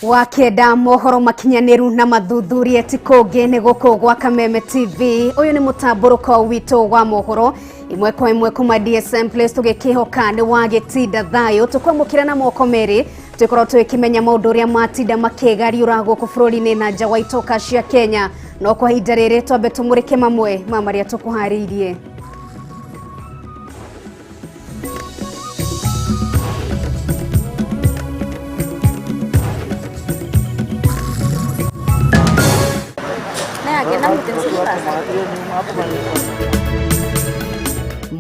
Wakenda mohoro makinyaniru na mathuthurie ti kũngĩ nĩ gũkũ gwa Kameme TV. Ũyũ nĩ mũtambũrũko witũ wa mohoro imwe kwa imwe kuma DSM Place, tũgĩkĩhoka nĩ wagĩtinda thayũ, tũkwamũkĩra na moko merĩ, tũkorwo tũgĩkĩmenya maũndũ ũrĩa matinda makĩgariũra gũkũ bũrũri-inĩ na nja wa itoka cia Kenya. No kwa ihinda rĩrĩ twambe tũmũrĩke mamwe ma marĩa tũkũharĩirie.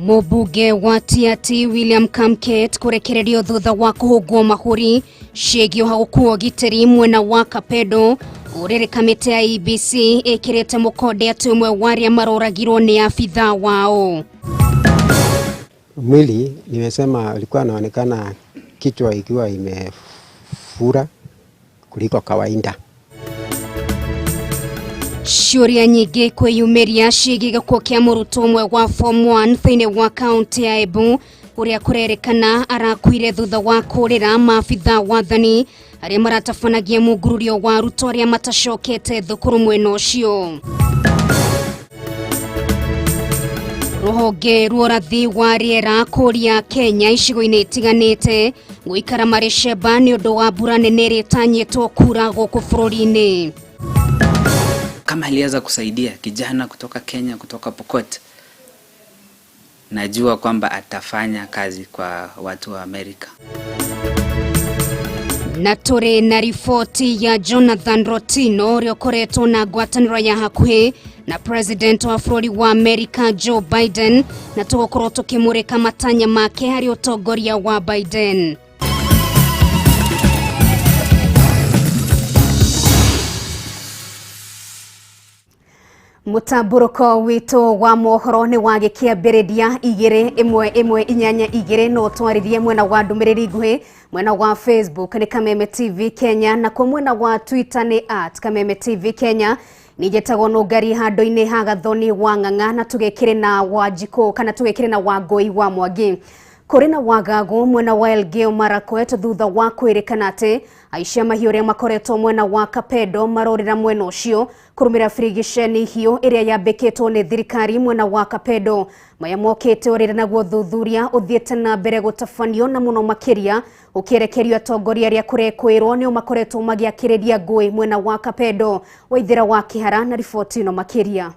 Mũmbunge wa Tiaty William Kamket kũrekererio thutha wa kũhũngwo mahũri ciĩgiĩ ũhagũku wa ũgitĩri mwena wa Kapedo. Ũrĩrĩ kamĩtĩ ya IEBC ĩkĩrĩte mũkonde atĩ ũmwe wa arĩa maroragirwo nĩ abithaa wao. Mwili nimesema ulikuwa anaonekana kichwa ikiwa imefura kuliko kawaida. Ciũria nyingĩ kwĩyumĩria ciĩgiĩ gĩkuũ kĩa mũrutwo ũmwe wa form 1 thĩinĩ wa kaunti ya Embu ũrĩa kũrerĩkana arakuire thutha wa kũrĩra maabithaa wathani arĩa maratabanagia mungururio wa arutwo arĩa matacokete thukuru mwena ũcio. Rũhonge rwa ũrathi wa rĩera kũria Kenya icigo-inĩ itiganĩte gũikara marĩ cemba nĩ ũndũ wa mbura nene ĩrĩa ĩtanyĩtwo kura gũkũ bũrũri-inĩ. Kama aliweza kusaidia kijana kutoka Kenya, kutoka Pokot, najua kwamba atafanya kazi kwa watu wa Amerika. Na tũrĩ na riboti ya Jonathan Rotino ũrĩa ũkoretwo na ngwatanĩro ya hakuhĩ na president wa bũrũri wa Amerika Joe Biden, na tũgũkorwo tũkĩmũrĩka matanya make harĩ ũtongoria wa Biden. Mũtambũrũko witũ wa mohoro nĩ wagĩkĩambĩrĩria 2 1 1 8 2, no twarĩrie mwena wa ndũmĩrĩri nguhĩ, mwena wa Facebook nĩ Kameme TV Kenya, na kwa mwena wa Twitter nĩ at Kameme TV Kenya. Nĩnjĩtagwo Nũngari handũ-inĩ ha Gathoni wa Ng'ang'a, na tũgĩkĩrĩ na Wanjikũ kana tũgĩkĩrĩ na Wangũi wa Mwangi. Kũrĩ na wagagu mwena wa Elgeyo Marakwet thutha wa kwĩrĩkana atĩ aici a mahiũ arĩa makoretwo mwena wa Kapedo marorĩra mwena ũcio kũrũmĩrĩra birigiceni hiũ ĩrĩa yambĩkĩtwo nĩ thirikari mwena wa Kapedo. Maya mokĩte o rĩrĩa naguo thuthuria ũthiĩte na mbere gũtabanio na mũno makĩria ũkĩerekerio atongoria arĩa kũrekwĩrwo nĩo makoretwo magĩakĩrĩria ngũĩ mwena wa Kapedo. Waithĩra wa Kĩhara na riboti ĩno makĩria.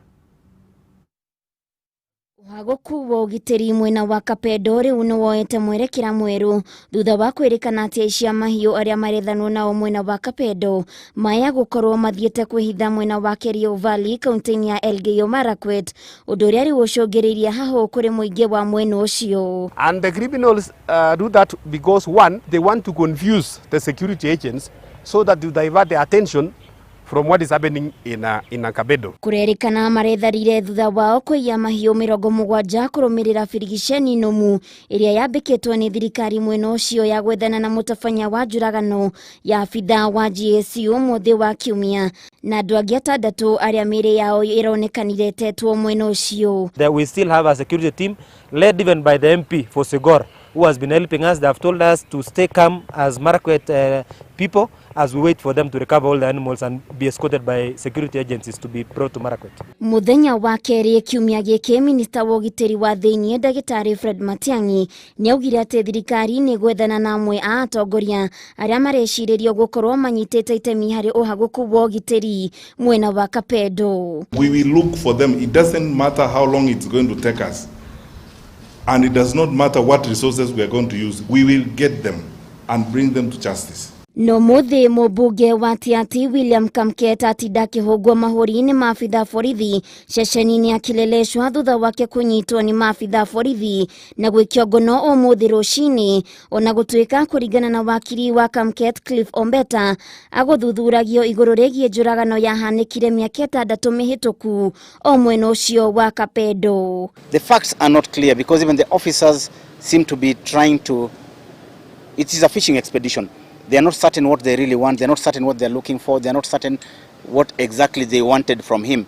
Ũhagũku wa ũgitĩri mwena wa Kapedo rĩu nĩ woete mwerekera mwerũ thutha wa kwĩrĩkana atĩ aici a mahiũ arĩa marethanwo nao mwena wa Kapedo maya gũkorwo mathiĩte kwĩhitha mwena wa Kerio Valley kaunti-inĩ ya Elgeyo Marakwet, ũndũ ũrĩa rĩu ũcũngĩrĩirie hahũ kũrĩ mũingĩ wa mwena ũcio. And the criminals do that because one, they want to confuse the security agents so that to divert their attention from what is happening in Kapedo. Kũrerĩkana maretharire thutha wao kũiya mahiũ 70 kũrũmĩrĩra birigiceni nũmu ĩrĩa yambĩkĩtwo nĩ thirikari mwena ũcio ya gwethana na mũtabania wa njũragano ya abithaa wa GSU mũthĩ wa kiumia, na andũ angĩ atandatũ arĩa mĩĩrĩ yao ĩronekanire ĩtetwo mwena ũcio. That we still have a security team led even by the MP for Sigor, who has been helping us. They have told us to stay calm as Marakwet people as we wait for them to recover all the animals and be escorted by security agencies to be brought to Marakwet. Mũthenya wa kerĩ kiumia gĩkĩ, minista wa ũgitĩri wa thĩinĩ ndagĩtarĩ Fred Matiang'i nĩaugire atĩ thirikari nĩ gwethana na amwe a atongoria arĩa marecirĩrio gũkorwo manyitĩte itemi harĩ ũhagũku wa ũgitĩri mwena wa Kapedo. We will look for them. It doesn't matter how long it's going to take us. And it does not matter what resources we are going to use. We will get them and bring them to justice. No mũthĩ mũmbunge wa Tiaty William Kamket atinda akĩhũngwo mahũri nĩ maabithaa borithi ceceni-inĩ ya Kileleshwa thutha wake kũnyitwo nĩ maabithaa borithi na gwĩkio ngono ũmũthĩ rũcinĩ, ona gũtuĩka kũringana na wakiri wa Kamket Cliff Ombeta agũthuthuragio igũrũ rĩgiĩ njũragano yahanĩkire mĩaka 6 mĩhĩtũku o mwena ũcio wa Kapedo. The facts are not clear because even the officers seem to be trying to, it is a fishing expedition. They are not certain what they really want. They are not certain what they are looking for. They are not certain what exactly they wanted from him.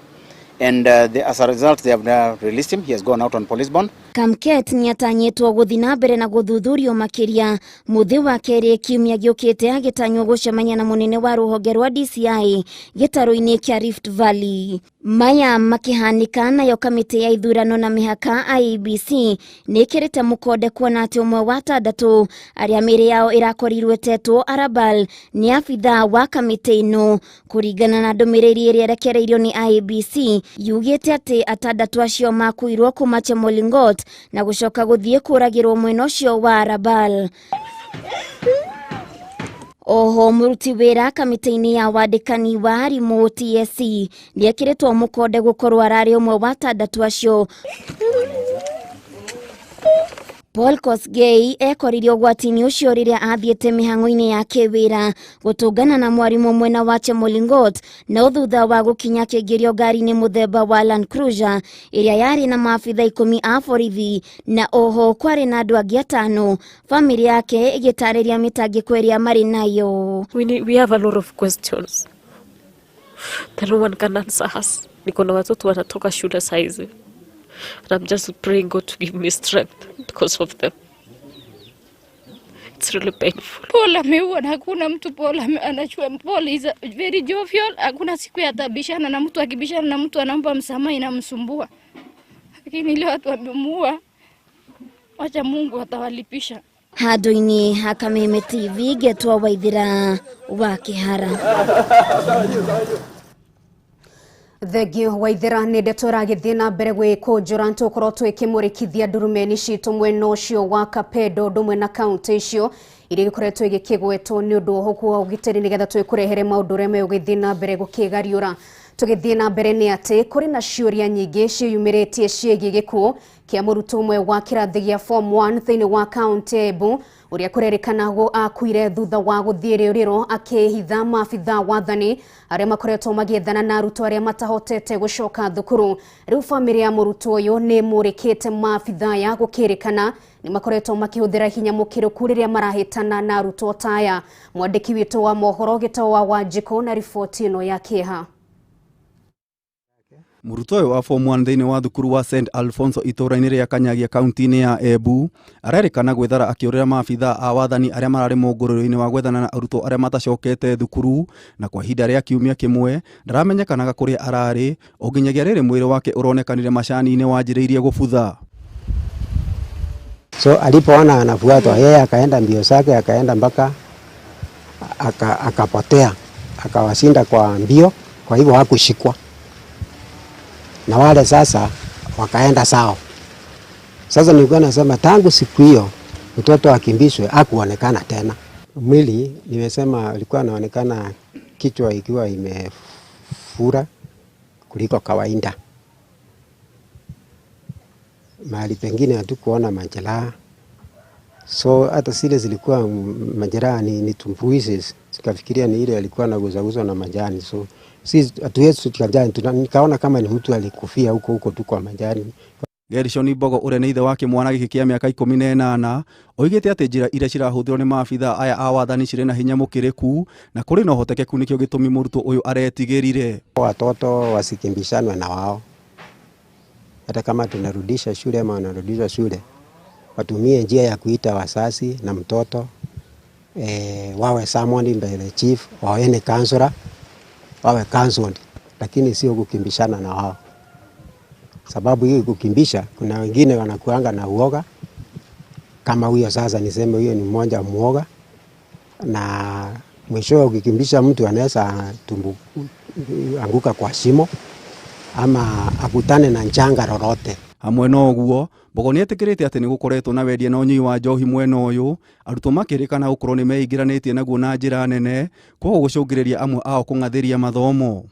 And as a result, they have now released him. He has gone out on police bond. Kamket nĩatanyĩtwo gũthiĩ na mbere na gũthuthurio makĩria mũthĩ wa kerĩ kiumia gĩũkĩte agĩtanywo gũcemania na mũnene wa rũhonge rwa DCI gĩtarũ-inĩ kĩa Rift Valley. Maya makĩhanĩka nayo kamĩtĩ ya ithurano na mĩhaka IEBC nĩĩkĩrĩte mũkonde kuona atĩ ũmwe wa atandatũ arĩa mĩĩrĩ yao ĩrakorirwo ĩtetwo Arabal nĩ abithaa wa kamĩtĩ ĩno. Kũringana na ndũmĩrĩri ĩrĩa ĩrekereirio nĩ IEBC yugĩte atĩ atandatũ acio makuirwo kuma Chemolingot na gũcoka gũthiĩ kũragĩrwo mwena ũcio wa Arabal. Oho mũruti wĩra kamĩtĩ-inĩ ya wandĩkani wa arimũ TSC nĩekĩrĩtwo mũkonde gũkorwo ararĩ ũmwe wa atandatũ acio. Paul Kosgei ekorire ũgwati-inĩ ũcio rĩrĩa athiĩte mĩhang'o-inĩ ya kĩwĩra gũtũngana na mwarimũ mwena wa Chemolingot, no thutha wa gũkinya akĩingĩrio ngari-inĩ mũthemba wa Land Cruiser ĩrĩa yarĩ na maabitha 10 a borithi na oho kwarĩ na andũ angĩ 5. Famĩlĩ yake ĩgĩtarĩria mĩtangĩko ĩrĩa marĩ nayo. We have a lot of questions that no one can answer us. Niko na watoto wanatoka shule saizi. And I'm just praying God to give me strength because of them. It's really painful. Paul ameua na hakuna mtu. Paul anachua. Paul is a very jovial. Hakuna siku ya tabishana na mtu, akibishana na mtu anampa msamaha inamsumbua. Lakini leo watu wamemuua. Wacha Mungu atawalipisha. Handũ-inĩ ha Kameme TV ngetwo Waithira wa Kĩhara. Thengio Waithira nĩ ndeto ĩragĩthiĩ na mbere gwĩkũnjũra tũkorwo twĩkĩmũrĩkithia ndurumeni citũ mwena ũcio wa Kapedo ndũmwe na kaũntĩ icio iria gĩkoretwo igĩkĩgwetwo nĩ ũndũ wa ũgitĩri nĩgetha twĩkũrehere maũndũ ũrĩa megũgĩthiĩ na mbere gũkĩgariũra. Tũgĩthiĩ na mbere nĩ atĩ kũrĩ na ciũria nyingĩ ciĩyumĩrĩtie ciĩgiĩ gĩkuũ kĩa mũrutwo ũmwe wa kĩrathi gĩa form 1 thĩinĩ wa kaũntĩ ya Embu ũrĩa kũrerĩkanagwo akuire thutha wa gũthiĩ rĩũrĩro akĩhitha maabitha wathani arĩa makoretwo magĩethana na arutwo arĩa matahotete gũcoka thukuru. Rĩu bamĩrĩ ya mũrutwo ũyũ nĩ mũrĩkĩte maabitha aya gũkĩrĩkana nĩ makoretwo makĩhũthĩra hinya mũkĩrũku rĩrĩa marahĩtana na arutwo ta aya. Mwandĩki witũ wa mohoro Gĩtau wa Wanjikũ na riboti ĩno ya kĩeha. Mũrutwo ũyũ wa form 1 thĩinĩ wa thukuru wa St Alfonso itũũra-inĩ rĩa Kanyagia kaunti-inĩ ya Embu arerĩkana gwĩthara akĩũrĩra maabitha a wathani arĩa mararĩ mũngũrũrio-inĩ wa gwethana na arutwo arĩa matacokete thukuru, na kwa ihinda rĩa kiumia kĩmwe ndaramenyekanaga kũrĩa ararĩ o nginyagia rĩrĩ mwĩrĩ wake ũronekanire macani-inĩ wanjĩrĩirie gũbutha. So alipoona anafuatwa yeye akaenda mbio zake, akaenda mpaka akapotea, akawashinda kwa mbio, kwa hivyo hakushikwa. Na wale sasa wakaenda sawa. Sasa nilikuwa nasema tangu siku hiyo mtoto akimbishwe hakuonekana tena. Mwili nimesema alikuwa anaonekana kichwa ikiwa imefura kuliko kawaida. Mahali pengine hatukuona majeraha. So hata zile zilikuwa majeraha ni tumbuises, tukafikiria ni ile alikuwa anaguzaguzwa na majani. So sisi hatuwezi tukajani, nikaona kama ni mtu alikufia huko huko tu kwa majani. Gershon Mbogo ũrĩa nĩ ithe wa kĩmwana gĩkĩ kĩa mĩaka 18 oigĩte atĩ njĩra iria cirahũthĩrwo nĩ maabitha aya a wathani cirĩ na hinya mũkĩrĩku na kũrĩ na ũhotekeku nĩkĩo gĩtũmi mũrutwo ũyũ aretigĩrire. Watoto wasikimbishanwe na wao, hata kama tunarudisha shule ama wanarudisha shule, watumie njia ya kuita wazazi na mtoto, wawe summoned by the chief or any counselor, wawe counseled, lakini sio kukimbishana na wao. Sababu hii kukimbisha, kuna wengine wanakuanga na uoga. Kama huyo sasa niseme huyo ni mmoja muoga, na mwisho ukikimbisha mtu anaweza anguka kwa shimo ama akutane na njanga lolote. Hamwe na ũguo Mbogo nĩetĩkĩrĩte atĩ nĩgũkoretwo na wendia na ũnyui wa njohi mwena ũyũ, arutwo makĩrĩkana gũkorwo nĩmeingĩranĩtie naguo na njĩra nene, koguo gũcũngĩrĩria amwe ao kũng'athĩria mathomo.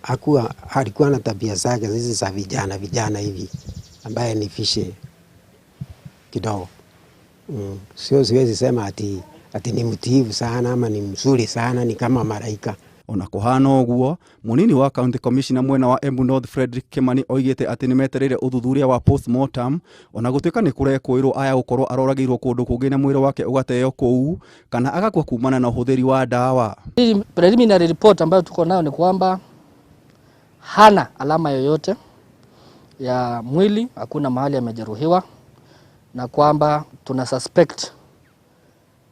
Akua alikuwa na tabia zake hizi za vijana vijana hivi ambaye ni fishe kidogo. Sio, siwezi sema ati ni mtiifu sana ama ni mzuri sana, ni kama malaika. Ona kũhana ũguo, mũnini wa county commissioner mwena wa Embu North Frederick Kimani oigĩte atĩ nĩmetereire ũthuthuria wa postmortem, ona gũtuĩka nĩ kũrekũĩrwo aya gũkorwo aroragĩirwo kũndũ kũngĩ na mwĩrĩ wake ũgateo kũu kana agakua kumana na ũhũthĩri wa dawa. Preliminary report ambayo tuko nayo ni kwamba hana alama yoyote ya mwili, hakuna mahali amejeruhiwa, na kwamba tuna suspect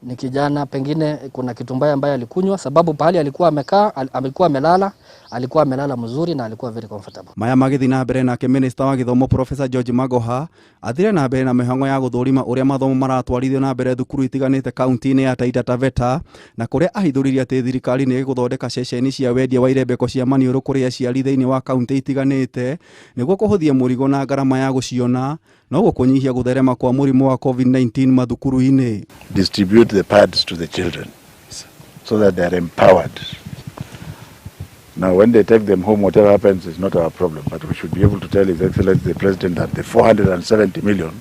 ni kijana, pengine kuna kitu mbaya ambaye alikunywa, sababu pahali alikuwa amekaa, alikuwa amelala, alikuwa amelala mzuri na alikuwa very comfortable. Maya magĩthiĩ na mbere nake minista wa gĩthomo Professor George Magoha athire na mbere na mĩhang'o ya gũthũrima ũrĩa mathomo maratwarithio na mbere thukuru itiganĩte kaunti-inĩ ya Taita Taveta, na kũrĩa ahithũririe atĩ thirikari nĩ ĩgũthondeka ceceni cia wendia wa irembeko cia maniũrũ kũrĩ aciari thĩinĩ wa kaunti itiganĩte nĩguo kũhũthia mũrigo na ngarama ya gũciona no gũkũnyihia gũtherema kwa mũrimũ wa COVID-19 mathukuru-inĩ. Distribute the pads to the children so that they are empowered. Now, when they take them home, whatever happens is not our problem, but we should be able to tell His Excellency the President that the 470 million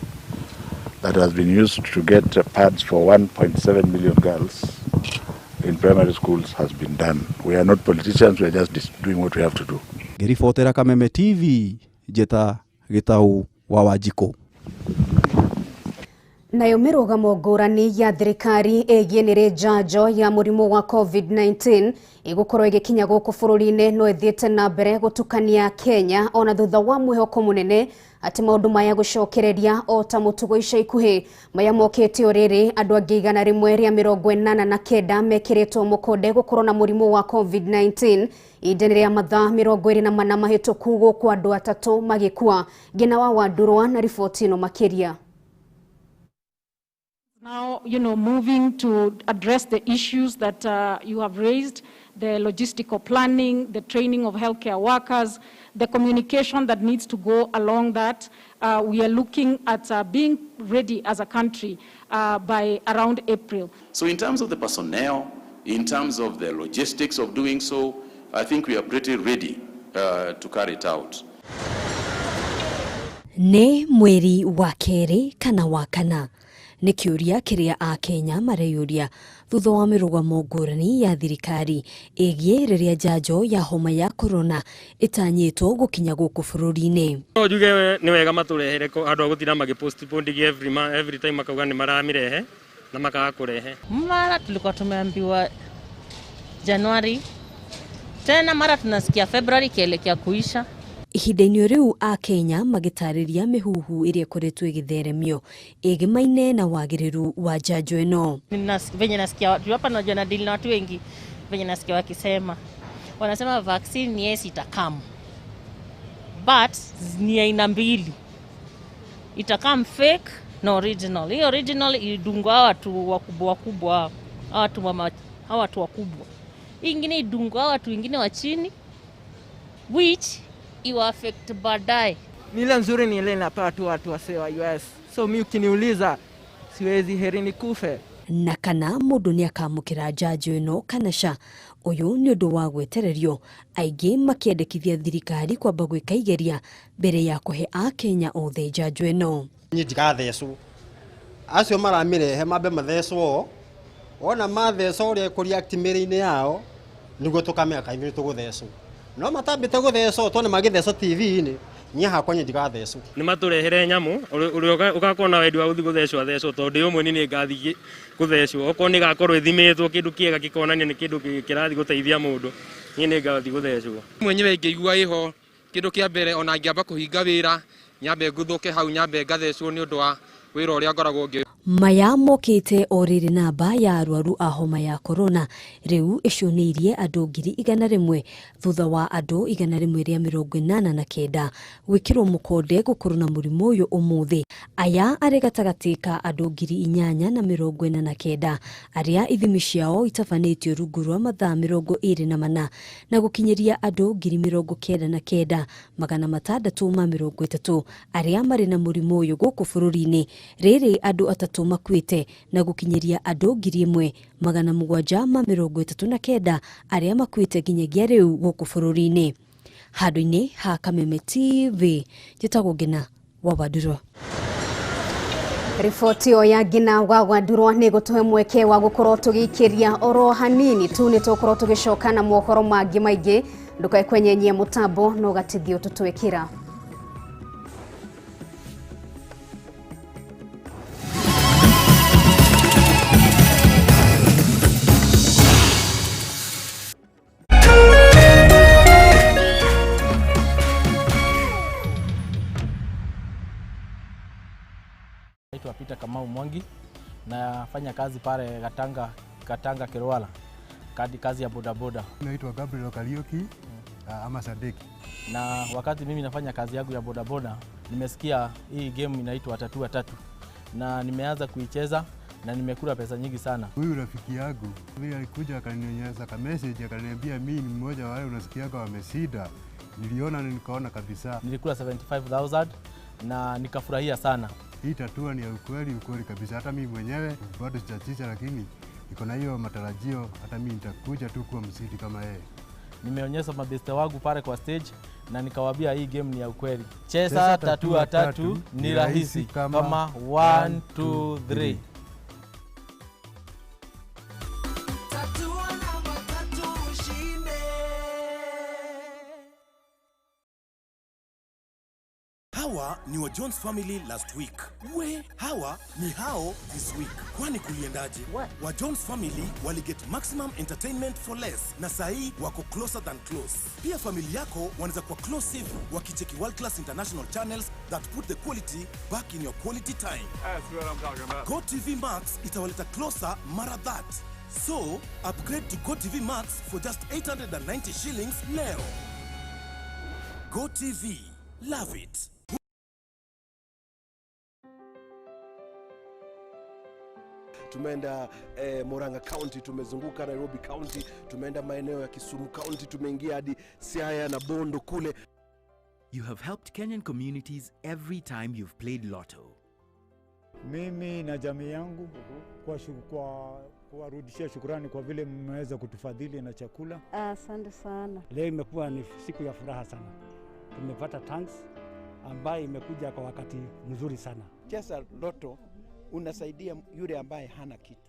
that has been used to get pads for 1.7 million girls in primary schools has been done. We are not politicians, we are just doing what we have to do. Ngĩribotera Kameme TV, Njĩta Gĩtau wa Wanjikũ. Nayo mĩrũgamo ngũrani ya thirikari ĩgiĩ nĩrĩ njanjo ya mũrimũ wa COVID-19 ĩgũkorwo ĩgĩkinya gũkũ bũrũri-inĩ no ĩthiĩte na mbere gũtukania Kenya ona thutha wa mwĩhoko mũnene atĩ maũndũ maya gũcokereria o ta mũtugo ica ikuhĩ. Maya mokĩte o rĩrĩ andũ angĩ 189 mekĩrĩtwo mũkonde gũkorwo na mũrimũ wa COVID-19 ihinda-inĩ rĩa mathaa 24 mahĩtũku gũkũ andũ atatũ magĩkua. Ngina wa Wandurwa na riboti ĩno makĩria. Now, moving to address the issues that you have raised, the logistical planning, the training of healthcare workers, the communication that needs to go along that. We are looking at being ready as a country by around April. So in terms of the personnel, in terms of the logistics of doing so, I think we are pretty ready to carry it out. Nĩ mweri wa kerĩ kana wa kana nĩ kĩũria kĩrĩa akenya mareyũria thutha wa mĩrũgamo ngũrani ya thirikari ĩgiĩ rĩrĩa njanjo ya homa ya korona ĩtanyĩtwo gũkinya gũkũ bũrũri-inĩ. No njuge nĩ wega matũrehere andũ a gũtinda magĩpostpone every time makauga nĩ maramĩrehe na makaga kũrehe. Mara tulikuwa tumeambiwa Januari, tena mara tunasikia February ikielekea kuisha. Ihinda-inĩ rĩu akenya magĩtarĩria mĩhuhu ĩrĩa ĩkoretwo ĩgĩtheremio ĩgĩmaine na wagĩrĩru wa njanjo ĩno. Venye nasikia watu hapa, najua na deal na watu wengi, venye nasikia wakisema, wanasema vaccine yes itakam, but ni aina mbili, itakam fake na original. Hii original idungwa watu wakubwa wakubwa, watu wakubwa. Hii ingine idungwa watu wengine wa chini, which iwa affect baadaye. Ni ile nzuri ni ile inapata tu watu wase wa US. So mimi ukiniuliza siwezi, heri nikufe. Na kana mũndũ nĩ akamũkĩra njanjo ĩno kana ca, ũyũ nĩ ũndũ wa gwetererio, aingĩ makĩendekithia thirikari kwamba gwĩka igeria mbere ya kũhe akenya othe njanjo ĩno. Niĩ ndigathecwo, acio maramĩrehe mambe mathecwo, wona mathecwo ũrĩa ĩkũ-react mĩĩrĩ-inĩ yao nĩguo tũkamenya kana ithuĩ tũgũthecwo. No matambĩte gũthecwo tondũ magĩthecwo TV-inĩ, niĩ hakwa niĩ ndigathecwo. Nĩ matũrehere nyamũ ũrĩa ũgakorwo na wendi wa gũthiĩ gũthecwo athecwo, tondũ ndĩ ũmwe niĩ ngathiĩ gũthecwo. Okorwo nĩ gakorwo ĩthimĩtwo kĩndũ kĩega gĩkonania nĩ kĩndũ kĩrathiĩ gũteithia mũndũ, niĩ nĩ ngathiĩ gũthecwo. Mwenyewe ingĩigua ĩho kĩndũ kĩa mbere ona ingĩamba kũhinga wĩra nyambe nguthũke hau nyambe ngathecwo nĩ ũndũ wa wĩra ũrĩa ngoragwo ngĩ. Maya mokĩte o rĩrĩ namba ya arwaru a homa ya korona rĩu ĩcũnĩirie andũ 100,000 thutha wa andũ 189 gwĩkĩrwo mũkonde gũkorwo na mũrimũ ũyũ ũmũthĩ. Aya arĩ gatagatĩ ka andũ 8,049 arĩa ithimi ciao itabanĩtio rungu rwa mathaa 24 na gũkinyĩria andũ 99,630 arĩa marĩ na mũrimũ ũyũ gũkũ bũrũri-inĩ. Rĩrĩ andũ atatũ makuĩte na gũkinyĩria andũ 1,739 arĩa makuĩte nginyagia rĩu gũkũ bũrũri-inĩ. Handũ-inĩ ha Kameme TV, njĩtagwo Ngina wa Wandurwa. Riboti ĩyo ya Ngina wa Wandurwa nĩ gũtũhe mweke wa gũkorwo tũgĩikĩria oro hanini tu, nĩ tũgũkorwo tũgĩcoka na mohoro mangĩ maingĩ. Ndũkae kwenyenyia mũtambo no gatithio tũtwĩkĩra. Mwangi, nafanya kazi pale Gatanga Kirwala, kazi ya bodaboda. Naitwa Gabriel Kariuki ama Sadiki. Na wakati mimi nafanya kazi yangu ya bodaboda, nimesikia hii game inaitwa Tatua Tatu na nimeanza kuicheza na nimekula pesa nyingi sana. Huyu rafiki yangu vile alikuja akanionyesha ka message akaniambia mimi ni mmoja wa wale unasikiaga wamesida. Niliona nikaona kabisa. Nilikula 75,000 na nikafurahia sana. Hii tatua ni ya ukweli, ukweli kabisa. Hata mimi mwenyewe bado sijachisha, lakini niko na hiyo matarajio, hata mimi nitakuja tu kuwa msidi kama yeye. Nimeonyesha mabeste wangu pale kwa stage na nikawaambia hii game ni ya ukweli. Cheza Tatua Tatu ni rahisi kama 1 2 3. Hawa ni wa Jones family last week. We, hawa ni hao this week. Kwani kuliendaje? Wa Jones family wali get maximum entertainment for less na sahi wako closer than close. Pia family yako wanaweza kuwa close hivi wakicheki world class international channels that put the quality back in your quality time. That's what I'm talking about. Go TV Max itawaleta closer mara that. So, upgrade to Go TV Max for just 890 shillings leo. Go TV. Love it. Tumeenda Murang'a County, tumezunguka Nairobi County, tumeenda maeneo ya Kisumu County, tumeingia hadi Siaya na Bondo kule. You have helped Kenyan communities every time you've played Lotto. Mimi na jamii yangu kwa kuwarudishia shukrani kwa vile mmeweza kutufadhili na chakula. Asante sana. Leo imekuwa ni siku ya furaha sana. Tumepata tanks ambayo imekuja kwa wakati mzuri sana. Cheza Lotto unasaidia yule ambaye hana kitu.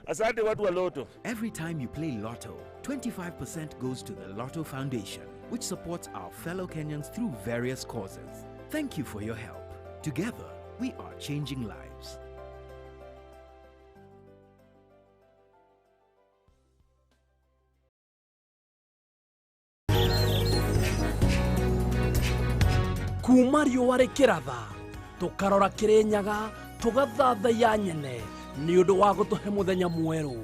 Asante watu wa Lotto. Every time you play Lotto, 25% goes to the Lotto Foundation, which supports our fellow Kenyans through various causes. Thank you for your help. Together, we are changing lives. Kuma riũa rĩkĩratha, tũkarora Kĩrĩnyaga, tũgathathaiya nyene nĩ ũndũ wa gũtũhe mũthenya mwerũ.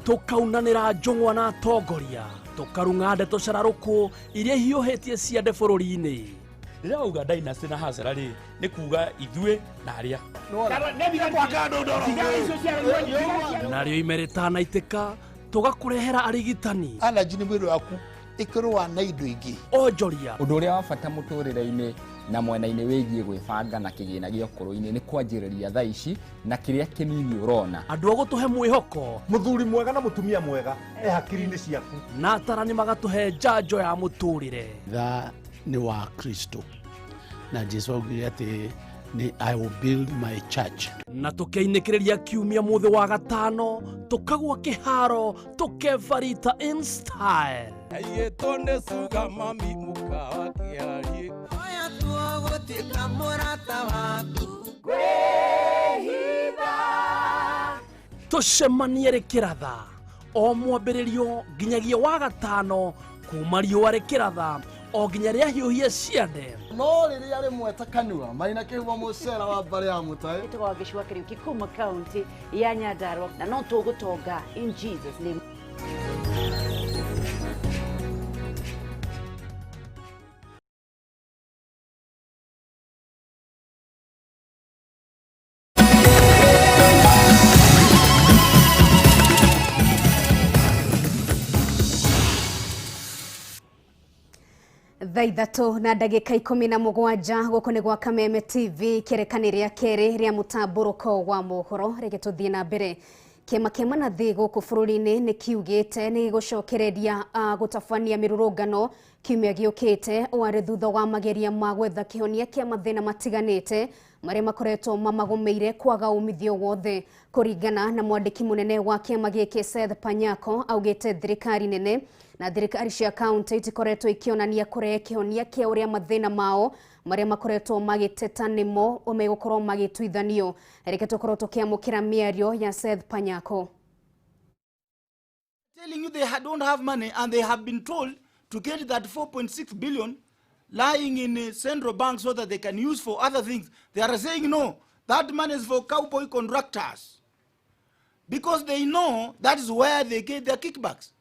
Tũkaunanĩra njũng'wa na atongoria, tũkarung'a ndeto cararũkũ iria ihiũhĩtie ciande bũrũri-inĩ. Ndĩrauga dynasty na hasara rĩ nĩ kuga ithuĩ na arĩa. Narĩo ime rĩtanaitĩka tũgakũrehera arigitani. Allergy nĩ mwĩrĩ waku ĩkĩrũa na indo ingĩ. Onjoria. Ũndũ ũrĩa wa bata mũtũrĩre-inĩ na mwena-inĩ wĩgiĩ gwĩbanga na kĩgĩna gĩa ũkũrũ-inĩ nĩ kwanjĩrĩria thaa ici na kĩrĩa kĩnini ũrona. Andũ a gũtũhe mwĩhoko. Mũthuri mwega na mũtumia mwega e hakiri-inĩ ciaku. Na atarani magatũhe njanjo ya mũtũrĩre. Thaa nĩ wa Kristo na Jesu augire atĩ ni I will build my church. Na tukeinĩkĩrĩria kiumia mũthĩ wa gatano tukagwa kĩharo tukebarita in style. Aiyĩtwo nĩ suga mami mũkawa kĩarie. Oya tuogũtuĩka mũrata waku. Kwĩhitha. Tũcemanie rĩkĩratha o mwambĩrĩrio nginyagia wa gatano kuma riũa rĩkĩratha o nginya rĩahiũhie ciande. No rĩrĩa rĩmwe ta kanua maina kĩhumo mũcera wa mbarĩ ya mũtaĩ. Ĩtagwo Gĩcũa Kĩriũki kuma kaunti ya Nyandarua na no tũgũtonga in Jesus name. Thaa ithatũ na ndagĩka 17 gũkũ nĩ gwa Kameme TV kĩrekani rĩa kerĩ rĩa mũtambũrũko wa mohoro. Reke tũthiĩ na mbere. Kĩama kĩa manathi gũkũ bũrũri-inĩ nĩ kiugĩte nĩ gĩgũcokereria gũtabania mĩrũrũngano kiumia gĩũkĩte warĩ thutha wa mageria ma gwetha kĩhonia kĩa mathĩna matiganĩte marĩa makoretwo mamagũmĩire kwaga umithio wothe. Kũringana na mwandĩki mũnene wa kĩama gĩkĩ Seth Panyako, augĩte thirikari nene na thirikari cia kaunti itikoretwo ikĩonania kũrehe kĩhonia kĩa ũrĩa mathĩna mao marĩa makoretwo magĩteta nĩmo megũkorwo magĩtuithanio. Reke tũkorwo tũkĩamũkĩra mĩario ya Seth Panyako. Telling you they don't have money and they have been told to get that 4.6 billion lying in a central bank so that they can use for other things. They are saying no, that money is for cowboy contractors. Because they know that is where they get their kickbacks.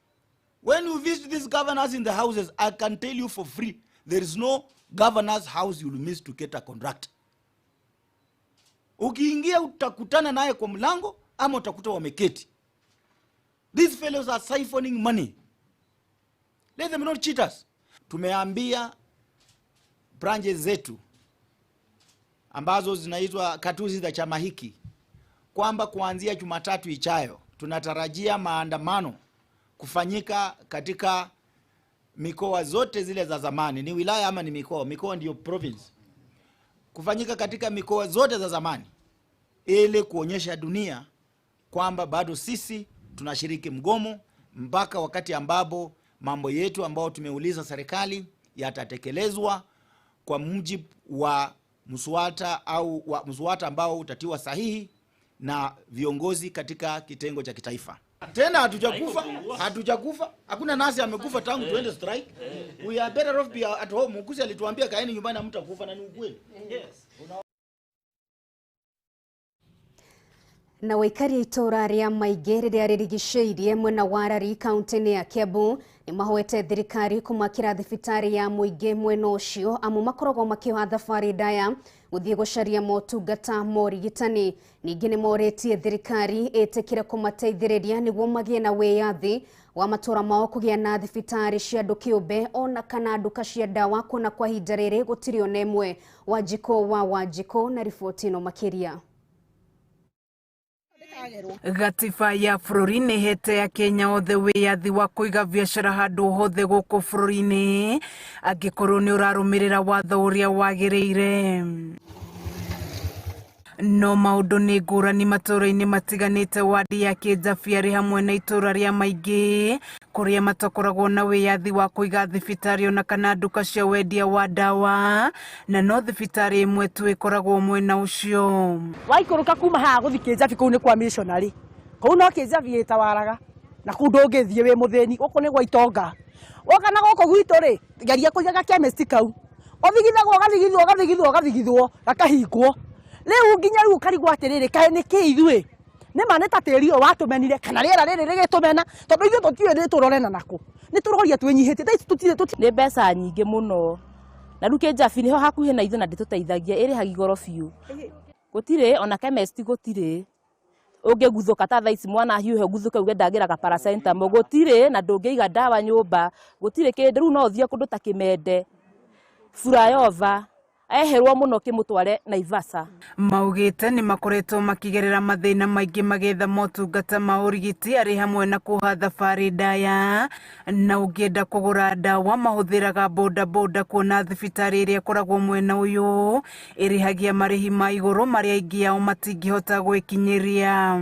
When you visit these governors in the houses, I can tell you for free, there is no governor's house you'll miss to get a contract. Ukiingia utakutana naye kwa mlango ama utakuta wameketi. These fellows are siphoning money. Let them not cheat us. Tumeambia branches zetu ambazo zinaitwa katuzi za chama hiki kwamba kuanzia Jumatatu ijayo tunatarajia maandamano kufanyika katika mikoa zote zile za zamani, ni wilaya ama ni mikoa, mikoa ndiyo province, kufanyika katika mikoa zote za zamani ili kuonyesha dunia kwamba bado sisi tunashiriki mgomo mpaka wakati ambapo mambo yetu ambao tumeuliza serikali yatatekelezwa kwa mujibu wa mswada au wa mswada ambao utatiwa sahihi na viongozi katika kitengo cha kitaifa. Tena hatujakufa, hakuna nasi amekufa tangu tuende strike. We are better off be at home. Mkusi alituambia kaeni nyumbani hamtakufa, na ni ukweli. Yes. Na waikari itura ria Maingĩ rĩrĩa rĩrigicĩirie mwena wa Rari kaunti-inĩ ya Kiambu nĩ mahoete thirikari kũmakĩra thibitarĩ ya mũingĩ mwena ũcio amu makoragwo makĩoha thabarĩ ndaya gũthiĩ gũcaria motungata ma ũrigitani. Ningĩ nĩ morĩtie thirikari ĩtĩkĩre kũmateithĩrĩria nĩguo magĩe na wĩyathi wa matũra mao kũgĩa na thibitarĩ cia andũ kĩũmbe ona kana nduka cia ndawa, kuona kwa ihinda rĩrĩ gũtirĩ ona ĩmwe. Wanjikũ wa Wanjikũ na riboti ĩno makĩria. Gatiba ya bũrũri nĩ ĩhete Akenya othe wĩyathi wa kũiga biacara handũ hothe gũkũ bũrũri-inĩ angĩkorwo nĩ ũrarũmĩrĩra watho ũrĩa wagĩrĩire. No maũndũ nĩ ngũrani matũũra-inĩ matiganĩte wadi ya Kĩnjabi hamwe na itũũra rĩa Maingĩ kũrĩa matakoragwo na wĩyathi wa kũiga thibitarĩ ona kana nduka cia wendia wa ndawa, na no thibitarĩ ĩmwe tu ĩkoragwo mwena ũcio. Waikũrũka kuma haha gũthiĩ Kĩnjabi kũu nĩ kwa missionary, kũu no Kĩnjabi ĩtawaraga na kũu ndũngĩthiĩ wĩ mũthĩni, gũkũ nĩ gwa itonga. Woka na gũkũ gwitũ rĩ, geria kũiga chemist kau, ũthigithagwo ũgathigithwo ũgathigithwo ũgathigithwo gakahingwo. Rĩu nginya rĩu ũkarigwo atĩrĩrĩ, kaĩ nĩ kĩ ithuĩ nĩ ma nĩ ta tĩri ũyũ watũmenire kana rĩera rĩrĩ rĩgĩtũmena, tondũ ithuĩ tũtiũĩ nĩ tũrore na nakũ, nĩ tũroria twĩnyihĩtie thaa ici tũtirĩ tũti. Nĩ mbeca nyingĩ mũno na rĩu Kĩnjabi nĩho hakuhĩ na ithuĩ na ndĩtũteithagia, ĩrĩhagia igoro biũ. Gũtirĩ ona chemist gũtirĩ, ũngĩguthũka ta thaa ici mwana ahiũhe ũguthũke uge ndagĩraga paracetamol gũtirĩ, na ndũngĩiga ndawa nyũmba gũtirĩ kĩndũ. Rĩu no ũthiĩ kũndũ ta Kĩmende, Flyover eherwo muno kimutware Naivasha. Maugite ni makoretwo makigerera mathina maingi magetha motungata ma urigiti ari hamwe na kuha thabari ndaya, na ungienda kugura ndawa mahuthiraga boda boda kuona thibitari iria ikoragwo mwena uyu irihagia marihi ma iguru maria aingi ao matingihota gwikinyiria.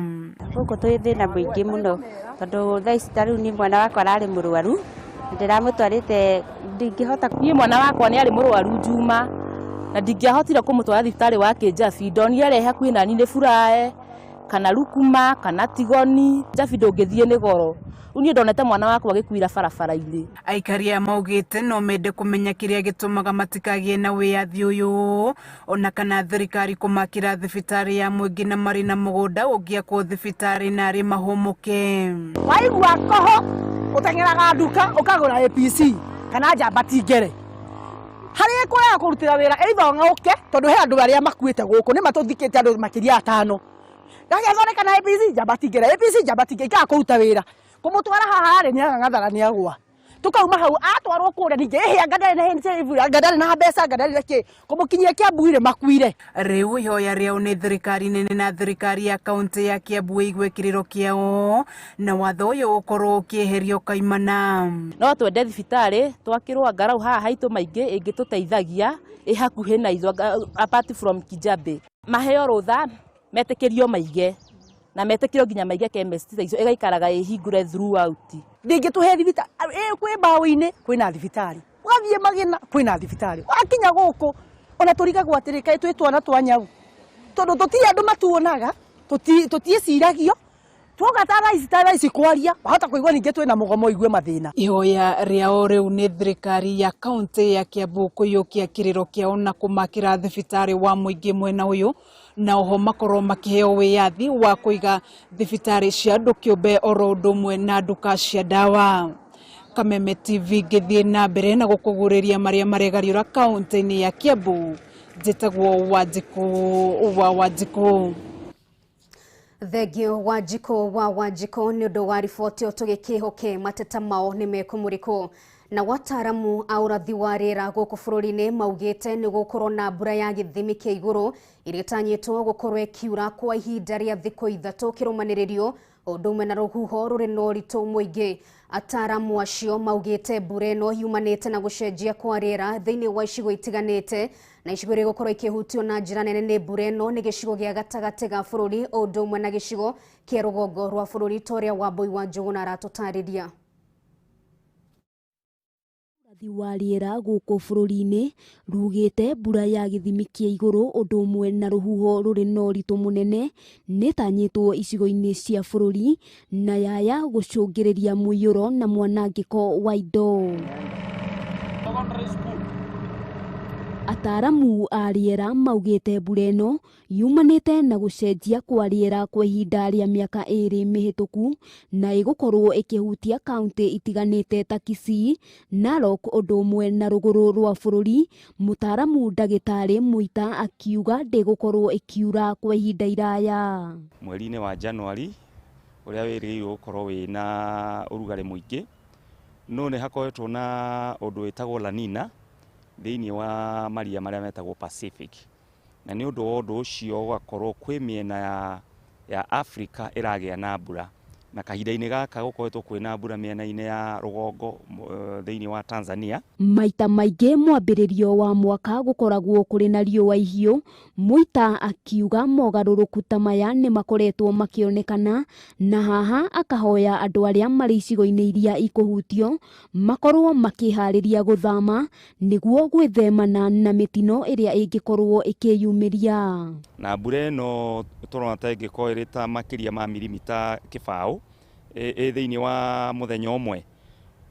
Guku twi thina muingi muno tondu thaa ici ta riu ni mwana wakwa arari murwaru ndiramutwarite ndingihota. Ni mwana wakwa ni ari murwaru Juma na ndingĩahotire kũmũtwara thibitarĩ wa Kĩnjabi, ndonire rehe hakuhĩ nani nĩ Furae kana Rukuma kana Tigoni. Njabi ndũngĩthiĩ nĩ goro. Rĩu niĩ ndonete mwana wakwa agĩkuĩra barabara-inĩ. Aikari aya maugĩte no mende kũmenya kĩrĩa gĩtũmaga matikagie na wĩyathi ũyũ ona kana thirikari kũmakĩra thibitarĩ ya mũingĩ na marĩ na mũgũnda ũngĩakwo thibitarĩ na arĩ mahũmũke. Waigua koho ũteng'eraga nduka ũkagũra APC kana njamba ti ngere harĩa ĩkũrega kũrutĩra wĩra either ng'ũke tondũ he andũ arĩa makuĩte gũkũ nĩ matũthikĩte andũ makĩria atano gagethondeka na APC njamba ti ngere APC njamba ti ngere ikaga kũruta wĩra kũmũtwara haha rĩ nĩagang'athara nĩagwa tukauma hau atwarwo kũrĩa ningĩ ĩhĩ anga ndarĩ na HIV anga ndarĩ na mbeca anga ndarĩ na kĩ kũmũkinyia Kiambu rĩ makuire. Rĩu ihoya rĩao nĩ thirikari nene na thirikari ya kaunti ya Kiambu ĩigue kĩrĩro kĩao na watho ũyũ ũkorwo ũkĩeherio kaimana. No twende thibitarĩ twakĩrwo angarau haha haitũ maingĩ ĩngĩtũteithagia ĩ hakuhĩ na ithuĩ apart from Kijabe. Maheo rũtha metĩkĩrio maige na metĩkĩrio nginya maige chemist ta icio ĩgaikaraga ĩhingũre throughout. Ndingĩtũhe thibitarĩ kwĩ mbaũ-inĩ kwĩna thibitarĩ ũgathiĩ Magina kwĩna thibitarĩ wakinya gũkũ ona tũrigagwo atĩrĩ kaĩ twĩ twana twa nyau tondũ tũtirĩ andũ matuonaga tũtiĩciragio Tuoka ta thaa ici kwaria wahota kuigua ningĩ twĩna mũgomo igue mathĩna. Ihoya rĩao rĩu nĩ thirikari ya kaunti ya Kiambu kũiyũkia kĩrĩro kĩao na kũmakĩra thibitarĩ wa mũingĩ mwena ũyũ, na oho makorwo makĩheo wĩyathi wa kũiga thibitarĩ cia andũ kĩũmbe oro ũndũ ũmwe na nduka cia ndawa. Kameme TV ngĩthiĩ na mbere na gũkũgurĩria marĩa maregariũra kaunti-inĩ ya Kiambu. Njĩtagwo Wanjikũ wa Wanjikũ. Thengio Wanjikũ wa Wanjikũ nĩ ũndũ wa riboti ĩyo tũgĩkĩhoke mateta mao nĩ mekũmũrĩkwo. Na wataaramu a ũrathi wa rĩera gũkũ bũrũri-inĩ maugĩte nĩ gũkorwo na mbura ya gĩthimi kĩa igũrũ ĩrĩa ĩtanyĩtwo gũkorwo ĩkiura kwa ihinda rĩa thikũ 3 kĩrũmanĩrĩrio, ũndũ ũmwe na rũhuho rũrĩ na ũritũ mũingĩ. Ataaramu acio maugĩte mbura ĩno yumanĩte na gũcenjia kwa rĩera thĩinĩ wa icigo itiganĩte, na icigo iria igũkorwo ikĩhutio na njĩra nene nĩ mbura ĩno nĩ gĩcigo gĩa gatagatĩ ga bũrũri ũndũ ũmwe na gĩcigo kĩa rũgongo rwa bũrũri ta ũrĩa Wambui wa Njũgũna aratũtarĩria. Ũrathi wa rĩera gũkũ bũrũri-inĩ rugĩte mbura ya gĩthimi kĩa igũrũ ũndũ ũmwe na rũhuho rũrĩ na ũritũ mũnene nĩtanyĩtwo icigo-inĩ cia bũrũri na yaya gũcũngĩrĩria mũiyũro na mwanangĩko wa indo. Ataaramu a rĩera maugĩte mbura ĩno yumanĩte na gũcenjia kwa rĩera kwa ihinda rĩa mĩaka 2 mĩhĩtũku na ĩgũkorwo ĩkĩhutia kaunti itiganĩte ta Kisii, Narok ũndũ ũmwe na rũgũrũ rwa bũrũri. Mũtaaramu ndagĩtarĩ Mũita akiuga ndĩgũkorwo ĩkiura kwa ihinda iraya. Mweri-inĩ wa Januari ũrĩa wĩrĩgĩrĩirwo gũkorwo wĩna ũrugarĩ mũingĩ, no nĩ hakoretwo na ũndũ wĩtagwo La Nina thĩinĩ wa maria marĩa metagwo Pacific, na nĩ ũndũ wa ũndũ ũcio gũgakorwo kwĩ mĩena ya Afrika ĩragĩa na mbura, na kahinda-inĩ gaka gũkoretwo kwĩna mbura mĩena-inĩ ya rũgongo thĩinĩ wa Tanzania. Maita maingĩ mwambĩrĩrio wa mwaka gũkoragwo kũrĩ na riũa ihiũ. Mũita akiuga mogarũrũku ta maya nĩ makoretwo makĩonekana, na haha akahoya andũ arĩa marĩ icigo-inĩ iria ikũhutio makorwo makĩharĩria gũthama nĩguo gwĩthemana na mĩtino ĩrĩa ĩngĩkorwo ĩkĩyumĩria. Na mbura ĩno tũrona ta ĩngĩkorwo ĩrĩ ta makĩria ma mirimita 0 ĩ thĩinĩ wa mũthenya ũmwe,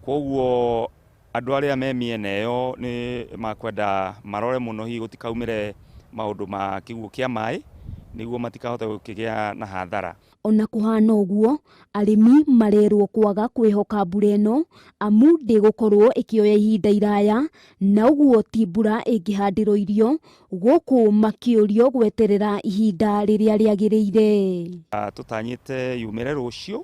koguo andũ arĩa me mĩena ĩyo nĩ makwenda marore mũno hihi gũtikaumĩre maũndũ ma kĩguũ kĩa maĩ nĩguo matikahote gũkĩgĩa na hathara. Ona kũhana ũguo, arĩmi marerwo kwaga kwĩhoka mbura ĩno amu ndĩgũkorwo ĩkĩoya ihinda iraya, na ũguo ti mbura ĩngĩhandĩrwo irio gũkũ makĩũrio gweterera ihinda rĩrĩa rĩagĩrĩire. Tũtanyĩte yumĩre rũciũ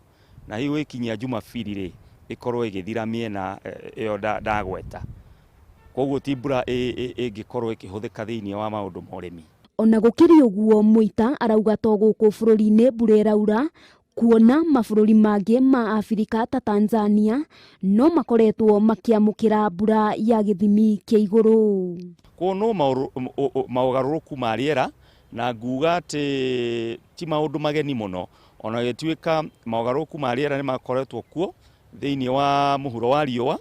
na hihi gũgĩkinyia Jumapili rĩ ĩkorwo ĩgĩthira mĩena ĩyo ndagweta, koguo ti mbura ĩngĩkorwo ĩkĩhũthĩka thĩinĩ wa maũndũ ma ũrĩmi. Ona gũkĩrĩ ũguo, Mũita arauga to gũkũ bũrũri-inĩ mbura ĩraura, kuona mabũrũri mangĩ ma Abirika ta Tanzania no makoretwo makĩamũkĩra mbura ya gĩthimi kĩa igũrũ. Koguo no maũgarũrũku ma rĩera, na nguga atĩ ti maũndũ mageni mũno, ona gĩtuĩka maũgarũrũku ma rĩera nĩ makoretwo kuo thĩinĩ wa mũhuro wa riũa,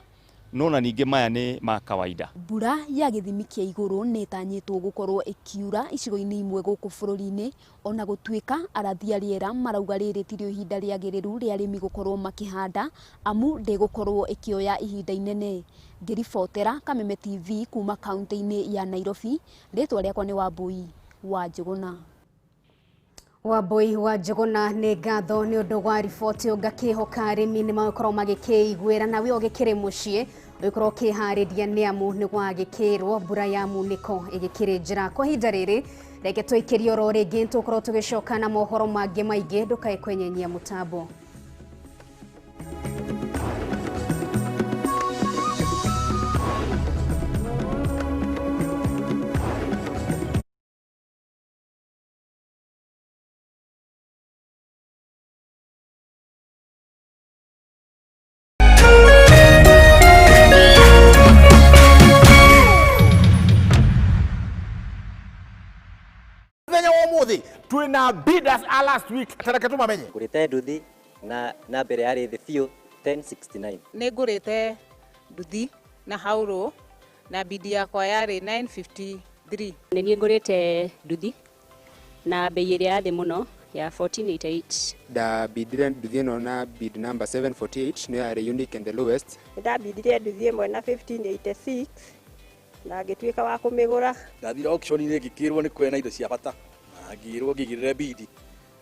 no na ningĩ maya nĩ ma kawaida. Mbura ya gĩthimi kĩa igũrũ nĩ ĩtanyĩtwo gũkorwo ĩkiura icigo-inĩ imwe gũkũ bũrũri-inĩ, ona gũtuĩka arathi a rĩera marauga rĩrĩ tirĩo ihinda rĩagĩrĩru rĩa arĩmi gũkorwo makĩhanda amu ndĩgũkorwo ĩkĩoya ihinda inene. Ngĩribotera Kameme TV kuma kaunti-inĩ ya Nairobi, rĩtwa rĩakwa nĩ Wambui wa Njũgũna. Wambui wa Njũgũna nĩ ngatho nĩ ũndũ wa riboti ĩyo, ngakĩhoka arĩmi nĩ magũkorwo magĩkĩiguĩra, nawe ũgĩkĩrĩ mũciĩ ũgĩkorwo ũkĩharĩria nĩ amu nĩ gwagĩkĩrwo mbura ya munĩko ĩgĩkĩrĩ njĩra. Kwa ihinda rĩrĩ reke tũikĩrie oro rĩngĩ, tũkorwo tũgĩcoka na mohoro mangĩ maingĩ, ndũkae kwenyenyia mũtambo. Twina bidders a last week tareke tumamenye ngurite nduthi na mbere yarĩ thĩ biũ 1069. Nĩ ngũrĩte nduthi na haurũ na bidi yakwa yarĩ 953. Nĩ niĩ ngũrĩte nduthi na bei ĩrĩa ya thĩ mũno Ya 1488. Ndabindire nduthi ĩno na bid number 748, nĩyo yarĩ unique and the lowest. Ndabindire nduthi ĩmwe na 1586 na ngĩtuĩka wa kũmĩgũra. Ndathire auction-inĩ ngĩkĩrwo nĩ kwena indo cia bata na ngĩrwo ngĩigĩrĩre bidi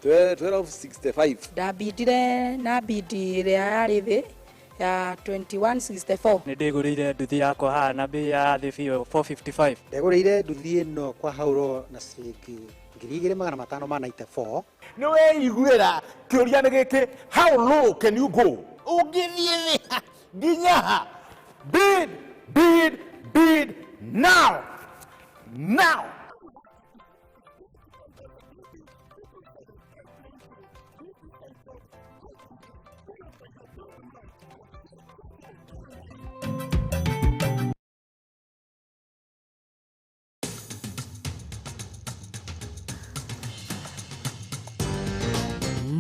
1265. Ndabindire na bidi ĩrĩa yarĩ thĩ ya 2164. Nĩ ndĩgũrĩire nduthi yakwa haha na bei ya thĩ biũ 455. Ndegũrĩire nduthi ĩno kwa hauro na ciringi 2594. Nĩ weiguĩra kĩũria nĩ gĩkĩ, how low can you go? Ũngĩthiĩ thĩ nginya ha? Bid, bid, bid now, now.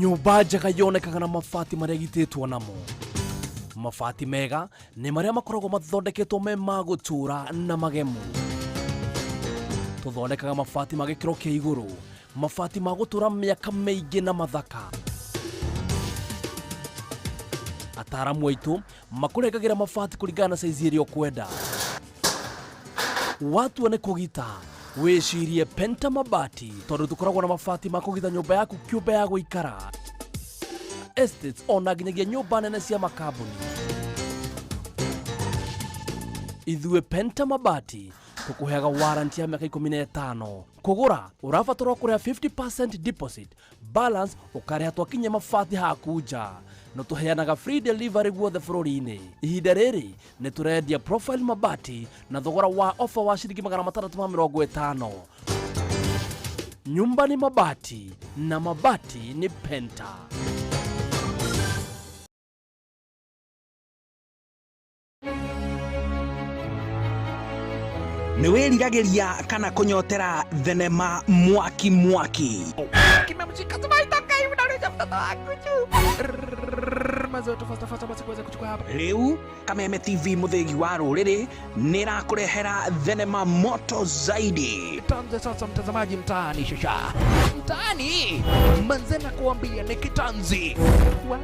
Nyũmba njega yonekaga na mabati marĩa ĩgitĩtwo namo. Mabati mega nĩ marĩa makoragwo mathondeketwo me ma gũtũũra na magemu. Tũthondekaga mabati ma gĩkĩro kĩa igũrũ, mabati ma gũtũũra mĩaka mĩingĩ na mathaka. Ataaramu aitũ makũrengagĩra mabati kũringana na saizi ĩrĩa ũkwenda. Watua nĩ kũgita, wĩcirie Penta Mabati, tondũ tũkoragwo na mabati ma kũgita nyũmba yaku kĩũmbe ya gũikara, estates ona nginyagia nyũmba nene cia makambuni. Ithuĩ Penta Mabati tũkũheaga warranty ya mĩaka 15. Kũgũra ũrabatarwo kũrĩha 50% deposit, balance ũkarĩha twakinyia mabati haku nja. No tũheanaga free delivery guothe bũrũri-inĩ. Ihinda rĩrĩ nĩ tũrendia Profile Mabati na thogora wa offer wa ciringi 650. Nyumba ni mabati na mabati ni Penta. Nĩ wĩriragĩria kana kũnyotera thenema mwaki mwaki? Rĩu Kameme TV mũthĩgi wa rũrĩrĩ nĩ ĩrakũrehera thenema moto zaidi. Tuanze sasa mtazamaji mtaani shasha. Mtaani manze na kuambia ni kitanzi. Wala.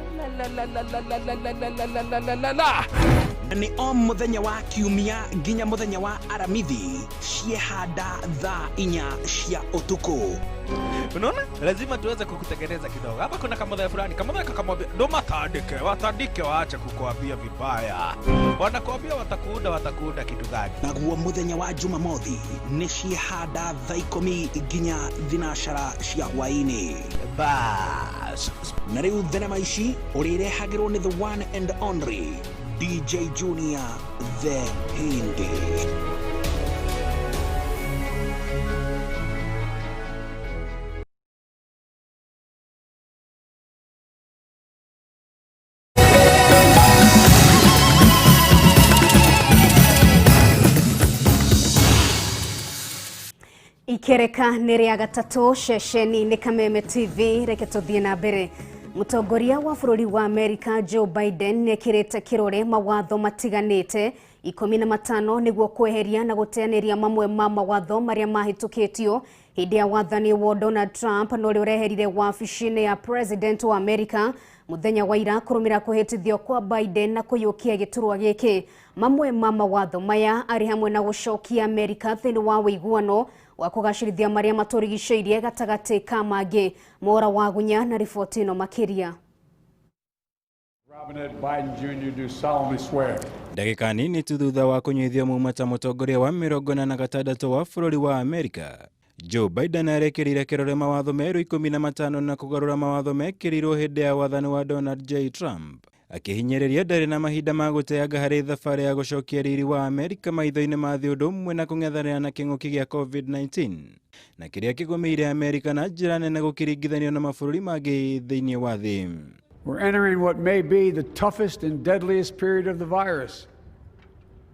Nĩ o mũthenya wa kiumia nginya mũthenya wa aramithi ciehanda thaa 4 cia ũtukũ. Unaona? Lazima tuweze kukutengeneza kidogo. Hapa kuna kamodha fulani, kamodha kakamwambia, "Ndo matandike, watandike waache kukuambia vibaya. Wanakuambia watakuunda, watakuunda kitu gani?" Naguo mũthenya wa Jumamothi nĩ ciehanda thaa 10 nginya 12 cia hwaĩ-inĩ. Bas. Na rĩu thenema ici ũrĩrehagĩrwo nĩ the one and only DJ Junior the Hindi. Ikereka nĩ rĩa gatatũ ceceni nĩ Kameme TV. Reke tũthiĩ na mbere. Mũtongoria wa bũrũri wa Amerika Joe Biden nĩekĩrĩte kĩrore mawatho matiganĩte 15 nĩguo kweheria na gũteanĩria mamwe ma mawatho marĩa mahĩtũkĩtio hĩndĩ ya wathani wa Donald Trump na ũrĩa ũreherire wabici-inĩ ya President wa Amerika mũthenya wa ira kũrũmĩrĩra kũhĩtithio kwa Biden na kũiyũkia gĩturwa gĩkĩ. Mamwe ma mawatho maya arĩ hamwe na gũcokia Amerika thĩinĩ wa ũiguano wa kũgacĩrithia marĩa matũrigicĩirie gatagatĩ ka mangĩ. Mora Wagunya na riboti ĩno makĩria. Robinette Biden Jr. do solemnly swear. Ndagĩka nini tu thutha wa kũnyuithio muma ta mũtongoria wa 46 wa bũrũri wa Amerika, Joe Biden arekĩrire kĩrore mawatho merũ 15 na kũgarũra mawatho mekĩrirwo hĩndĩ ya wathani wa Donald J. Trump, akĩhinyĩrĩria ndarĩ na mahinda ma gũteanga harĩ thabarĩ ya gũcokia riri wa Amerika maitho-inĩ ma thĩ ũndũ ũmwe na kũng'ethanĩra na kĩng'ũki gĩa COVID-19 na kĩrĩa kĩgũmĩire Amerika na njĩra nene gũkĩringithanio na mabũrũri mangĩ thĩinĩ wa thĩ. We're entering what may be the toughest and deadliest period of the virus.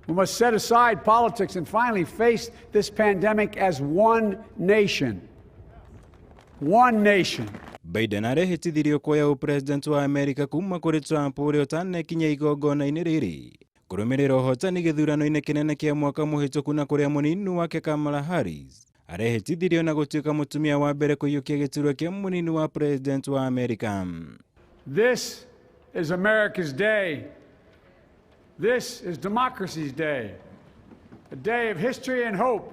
We must set aside politics and finally face this pandemic as one nation. One nation. Biden arehĩtithirio kuoya ũpresident wa Amerika kuma kũrĩ Trump ũrĩa ũtanekinya igongona-inĩ rĩrĩ kũrũmĩrĩra ũhotani gĩthurano-inĩ kĩnene kĩa mwaka mũhĩtũku na kũrĩa mũnini wake Kamala Harris Arehĩtithirio na gũtuĩka mũtumia wa mbere kũiyũkia gĩturwa kĩa mũnini wa president wa Amerika. This is America's day. This is democracy's day. A day of history and hope,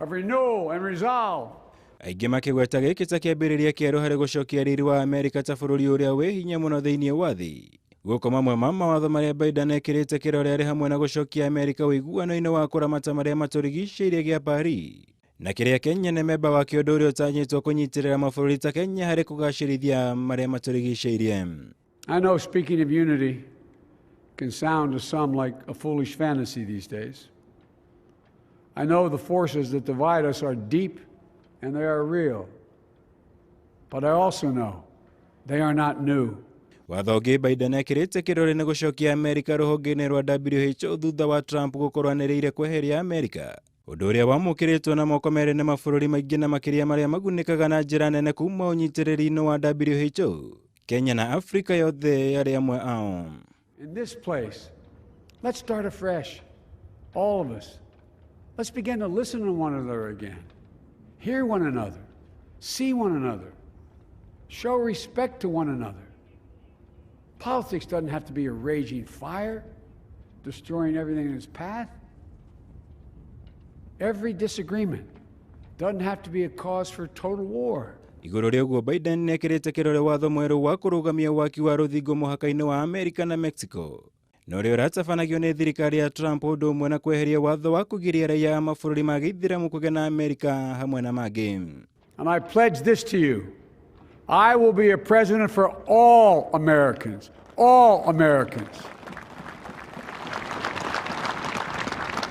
of renewal and resolve. Aingĩ makĩgweta gĩkĩ ta kĩambĩrĩria kĩerũ harĩ gũcokia riri wa Amerika ta bũrũri ũrĩa wĩ hinya mũno thĩinĩ wa thĩ. Gũkũ mamwe ma mawatho marĩa Biden ekĩrĩte kĩrore arĩ hamwe na gũcokia Amerika ũiguano-inĩ wa kũramata marĩa matũrigicĩirie gĩa Paris na kĩrĩa Kenya nĩ memba wa kĩũndũ ũrĩa ũtanyĩtwo kũnyitĩrĩra mabũrũri ta Kenya harĩ kũgacĩrithia marĩa matũrigicĩirie. I know speaking of unity can sound to some like a foolish fantasy these days. I know the forces that divide us are deep and they are real. But I also know they are not new. Watho ũngĩ Biden ekĩrĩte kĩrore nĩ gũcokia Amerika rũhonge-inĩ rwa WHO thutha wa Trump gũkorwo anĩrĩire kweheria Amerika, ũndũ ũrĩa wamũkĩrĩtwo na moko merĩ nĩ mabũrũri maingĩ na makĩria marĩa magunĩkaga na njĩra nene kuma ũnyitĩrĩri-inĩ wa WHO. Kenya na Afrika yothe yarĩ amwe ao. In this place, let's start afresh, all of us. Let's begin to listen to one another again, hear one another, see one another, show respect to one another. Politics doesn't have to be a raging fire, destroying everything in its path. Every disagreement doesn't have to be a cause for total war. Igũrũ rĩa ũguo Biden nĩekĩrĩte kĩrore watho mwerũ wa kũrũgamia waki wa rũthingo mũhaka-inĩ wa Amerika na Mexico na ũrĩa ũratabanagio nĩ thirikari ya Trump ũndũ ũmwe na kweheria watho wa kũgiria raia a mabũrũri ma gĩithĩramu kũgĩa na Amerika hamwe na mangĩ. And I pledge this to you. I will be a president for all Americans, all Americans.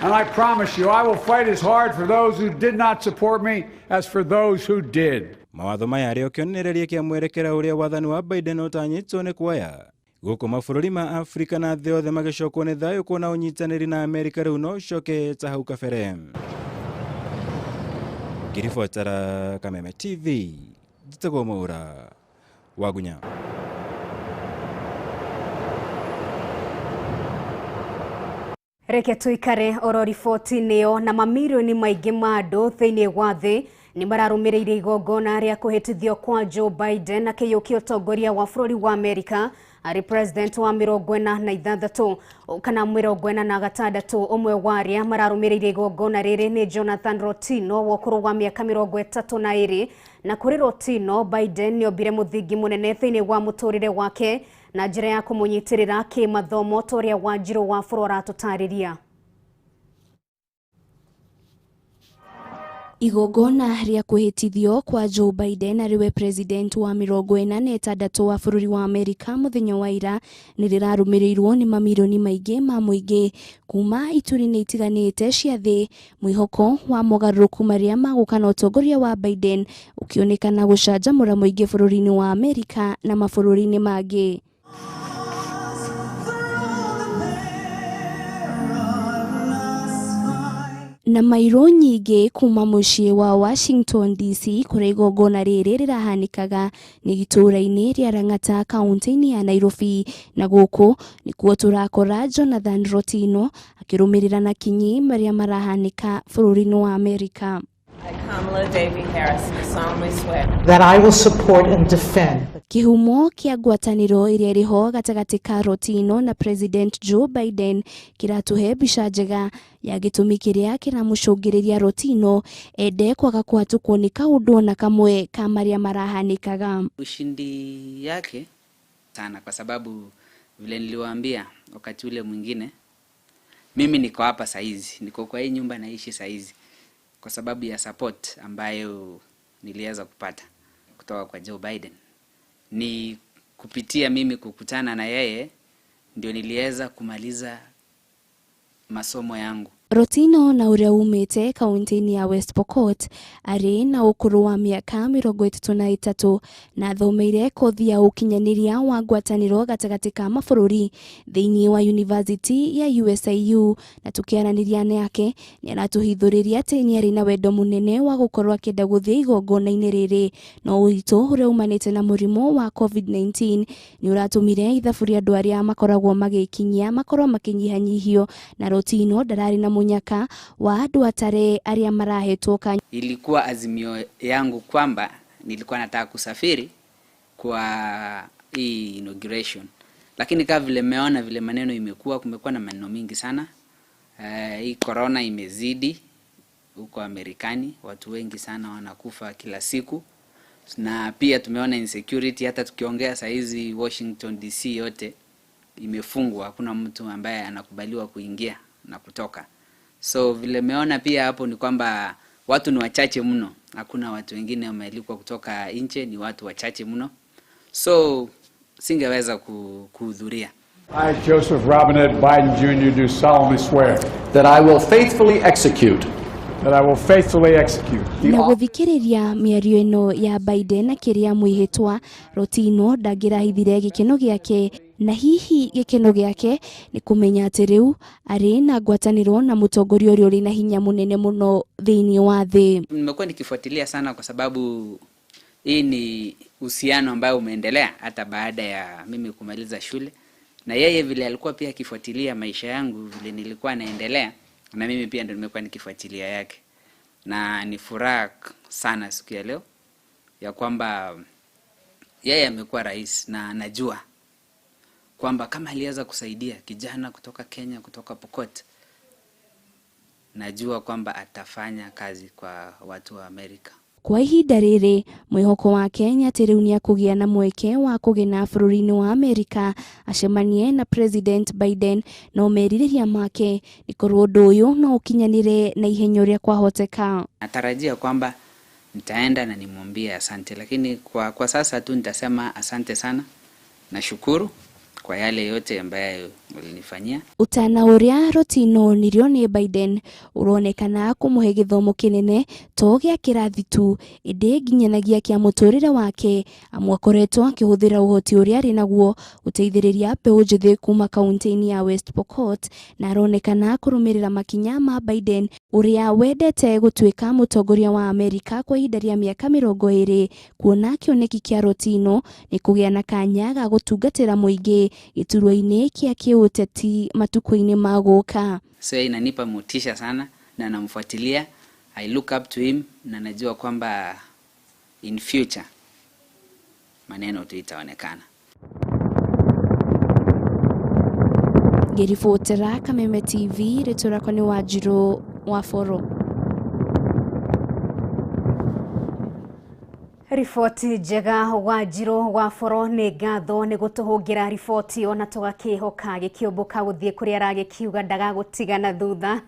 And I promise you, I will fight as hard for those who did not support me as for those who did. Mawatho maya arĩ o kĩonereria kĩa mwerekera ũrĩa wathani wa Biden ũtanyĩtwo nĩ kuoya gũkũ mabũrũri ma Afrika na thĩ yothe magĩcokwo nĩ thayũ kuona ũnyitanĩri na Amerika rĩu no ũcoke ta hau kabere. Ngĩribotera Kameme TV, njĩtagwo Mwaura Wagunya. Reke tuikare oro riboti-inĩ ĩyo na mamirioni maingĩ ma andũ thĩinĩ wa thĩ nĩ mararũmĩrĩire igongona rĩa kũhĩtithio kwa Joe Biden akĩiyũkia ũtongoria wa bũrũri wa Amerika arĩ president wa 46 kana 46. Ũmwe wa arĩa mararũmĩrĩire igongona rĩrĩ nĩ Jonathan Rotino wa ũkũrũ wa mĩaka 32, na kũrĩ Rotino, Biden nĩ ombire mũthingi mũnene thĩinĩ wa mũtũrĩre wake na njĩra ya kũmũnyitĩrĩra kĩmathomo ta ũrĩa Wanjirũ wa Bũrũ aratũtarĩria. Igongona rĩa kwĩhĩtithio kwa Joe Biden arĩwe president wa 46 wa bũrũri wa Amerika mũthenya wa ira nĩ rĩrarũmĩrĩirwo nĩ mamirioni maingĩ ma mũingĩ kuma ituri-inĩ itiganĩte cia thĩ. Mwĩhoko wa mogarũrũku marĩa magũka na ũtongoria wa Biden ũkĩonekana gũcanjamũra mũingĩ bũrũri-inĩ wa Amerika na mabũrũri-inĩ mangĩ. Na mairo nyingĩ kuma mũciĩ wa Washington DC kũrĩa igongona rĩrĩ rĩrahanĩkaga nĩ itũũra-inĩ rĩa Lang'ata kaunti-inĩ ya Nairobi, na gũkũ nĩkuo tũrakora Jonathan Rotino akĩrũmĩrĩra na kinyi marĩa marahanĩka bũrũri-inĩ wa Amerika. I, Kamala Devi Harris, do solemnly swear that I will support and defend Kĩhumo kĩa ngwatanĩro ĩrĩa ĩrĩho gatagatĩ ka Rotino na President Joe Biden kĩratũhe mbica njega ya gĩtũmi kĩrĩa kĩramũcũngĩrĩria Rotino ende kwaga kũhatũkwo nĩ kaũndũ ona kamwe ka marĩa marahanĩkaga. Ushindi yake sana kwa sababu vile niliwaambia wakati ule mwingine, mimi niko hapa saizi, niko kwa hii nyumba naishi saizi kwa sababu ya support ambayo niliweza kupata kutoka kwa Joe Biden. Ni kupitia mimi kukutana na yeye ndio niliweza kumaliza masomo yangu. Rotino na ũrĩa umĩte kaunti-inĩ ya West Pokot arĩ na ũkũrũ wa mĩaka 33 na athomeire kothi ya ũkinyanĩria wa ngwatanĩro gatagatĩ ka mabũrũri thĩinĩ wa University ya USIU, na tũkĩaranĩria nake nĩ aratũhithũrĩria atĩ nĩ arĩ na wendo mũnene wa gũkorwo akĩenda gũthiĩ igongona-inĩ rĩrĩ, no ũritũ ũrĩa umanĩte na mũrimũ wa COVID-19 nĩ ũratũmire ithabu rĩa andũ arĩa makoragwo magĩkinyia makorwo makĩnyihanyihio, na Rotino ndararĩ na mũnyaka wa andũ atare arĩa marahetwo kanya. Ilikuwa azimio yangu kwamba nilikuwa nataka kusafiri kwa hii inauguration, lakini kama vile mmeona vile maneno imekuwa, kumekuwa na maneno mingi sana. Hii corona imezidi huko Amerikani, watu wengi sana wanakufa kila siku, na pia tumeona insecurity. Hata tukiongea saa hizi Washington DC yote imefungwa, hakuna mtu ambaye anakubaliwa kuingia na kutoka. So vile meona pia hapo ni kwamba watu ni wachache mno, hakuna watu wengine wamealikwa kutoka nje, ni watu wachache mno, so singeweza kuhudhuria. I, Joseph Robinette Biden Jr., do solemnly swear that I will faithfully execute that I will faithfully execute the Na gũthikĩrĩria mĩario ĩno ya Biden akĩrĩa mwĩhĩtwa, Rotino ndangĩrahithire gĩkeno gĩake, na hihi gĩkeno gĩake nĩ kũmenya atĩ rĩu arĩ na ngwatanĩro na mũtongoria ũrĩa ũrĩ na hinya mũnene mũno thĩinĩ wa thĩ. Nimekuwa nikifuatilia sana kwa sababu hii ni uhusiano ambayo umeendelea hata baada ya mimi kumaliza shule, na yeye vile alikuwa pia akifuatilia maisha yangu vile nilikuwa naendelea, na mimi pia ndo nimekuwa nikifuatilia yake, na ni furaha sana siku ya leo ya kwamba yeye amekuwa rais, na najua kwamba kama aliweza kusaidia kijana kutoka Kenya, kutoka Pokot, najua kwamba atafanya kazi kwa watu wa Amerika. Kwa ihinda rĩrĩ mwĩhoko wake nĩ atĩ rĩu nĩekũgĩa na mweke wa kũgena bũrũri-inĩ wa Amerika acemanie na President Biden, no merirĩria make nĩ korwo ũndũ ũyũ no ũkinyanĩre na ihenya ũrĩa kwahoteka. Natarajia kwamba nitaenda na nimwambie asante, lakini kwa sasa tu nitasema asante sana, nashukuru kwa yale yote ambayo walinifanyia. Utana ũrĩa Rotino onirio nĩ Biden ũronekana kũmũhe gĩthomo kĩnene to gĩa kĩrathi tu ĩndĩ nginyanagia kĩa mũtũrĩre wake, amu akoretwo akĩhũthĩra ũhoti ũrĩa arĩ naguo gũteithĩrĩria mbeũ njĩthĩ kuma kaunti-inĩ ya West Pokot, na aronekana kũrũmĩrĩra makinya ma Biden ũrĩa wendete gũtuĩka mũtongoria wa Amerika kwa ihinda rĩa mĩaka 20, kuona kĩoneki kĩa Rotino nĩ kũgĩa na kanya ga gũtungatĩra mũingĩ gĩturwa-inĩ kĩa kĩũteti matukũ-inĩ ma gũka. So inanipa motisha sana na namfuatilia, I look up to him, na najua kwamba in future maneno tu itaonekana. Ngĩribotera Kameme TV, rĩtwa rĩakwa nĩ Wanjirũ wa Boro. Riboti njega Wanjirũ wa Boro, nĩ ngatho nĩ gũtũhũngĩra riboti ona tũgakĩhoka gĩkĩũmbũka gũthiĩ kũrĩa aragĩkiuga ndagagũtigana thutha.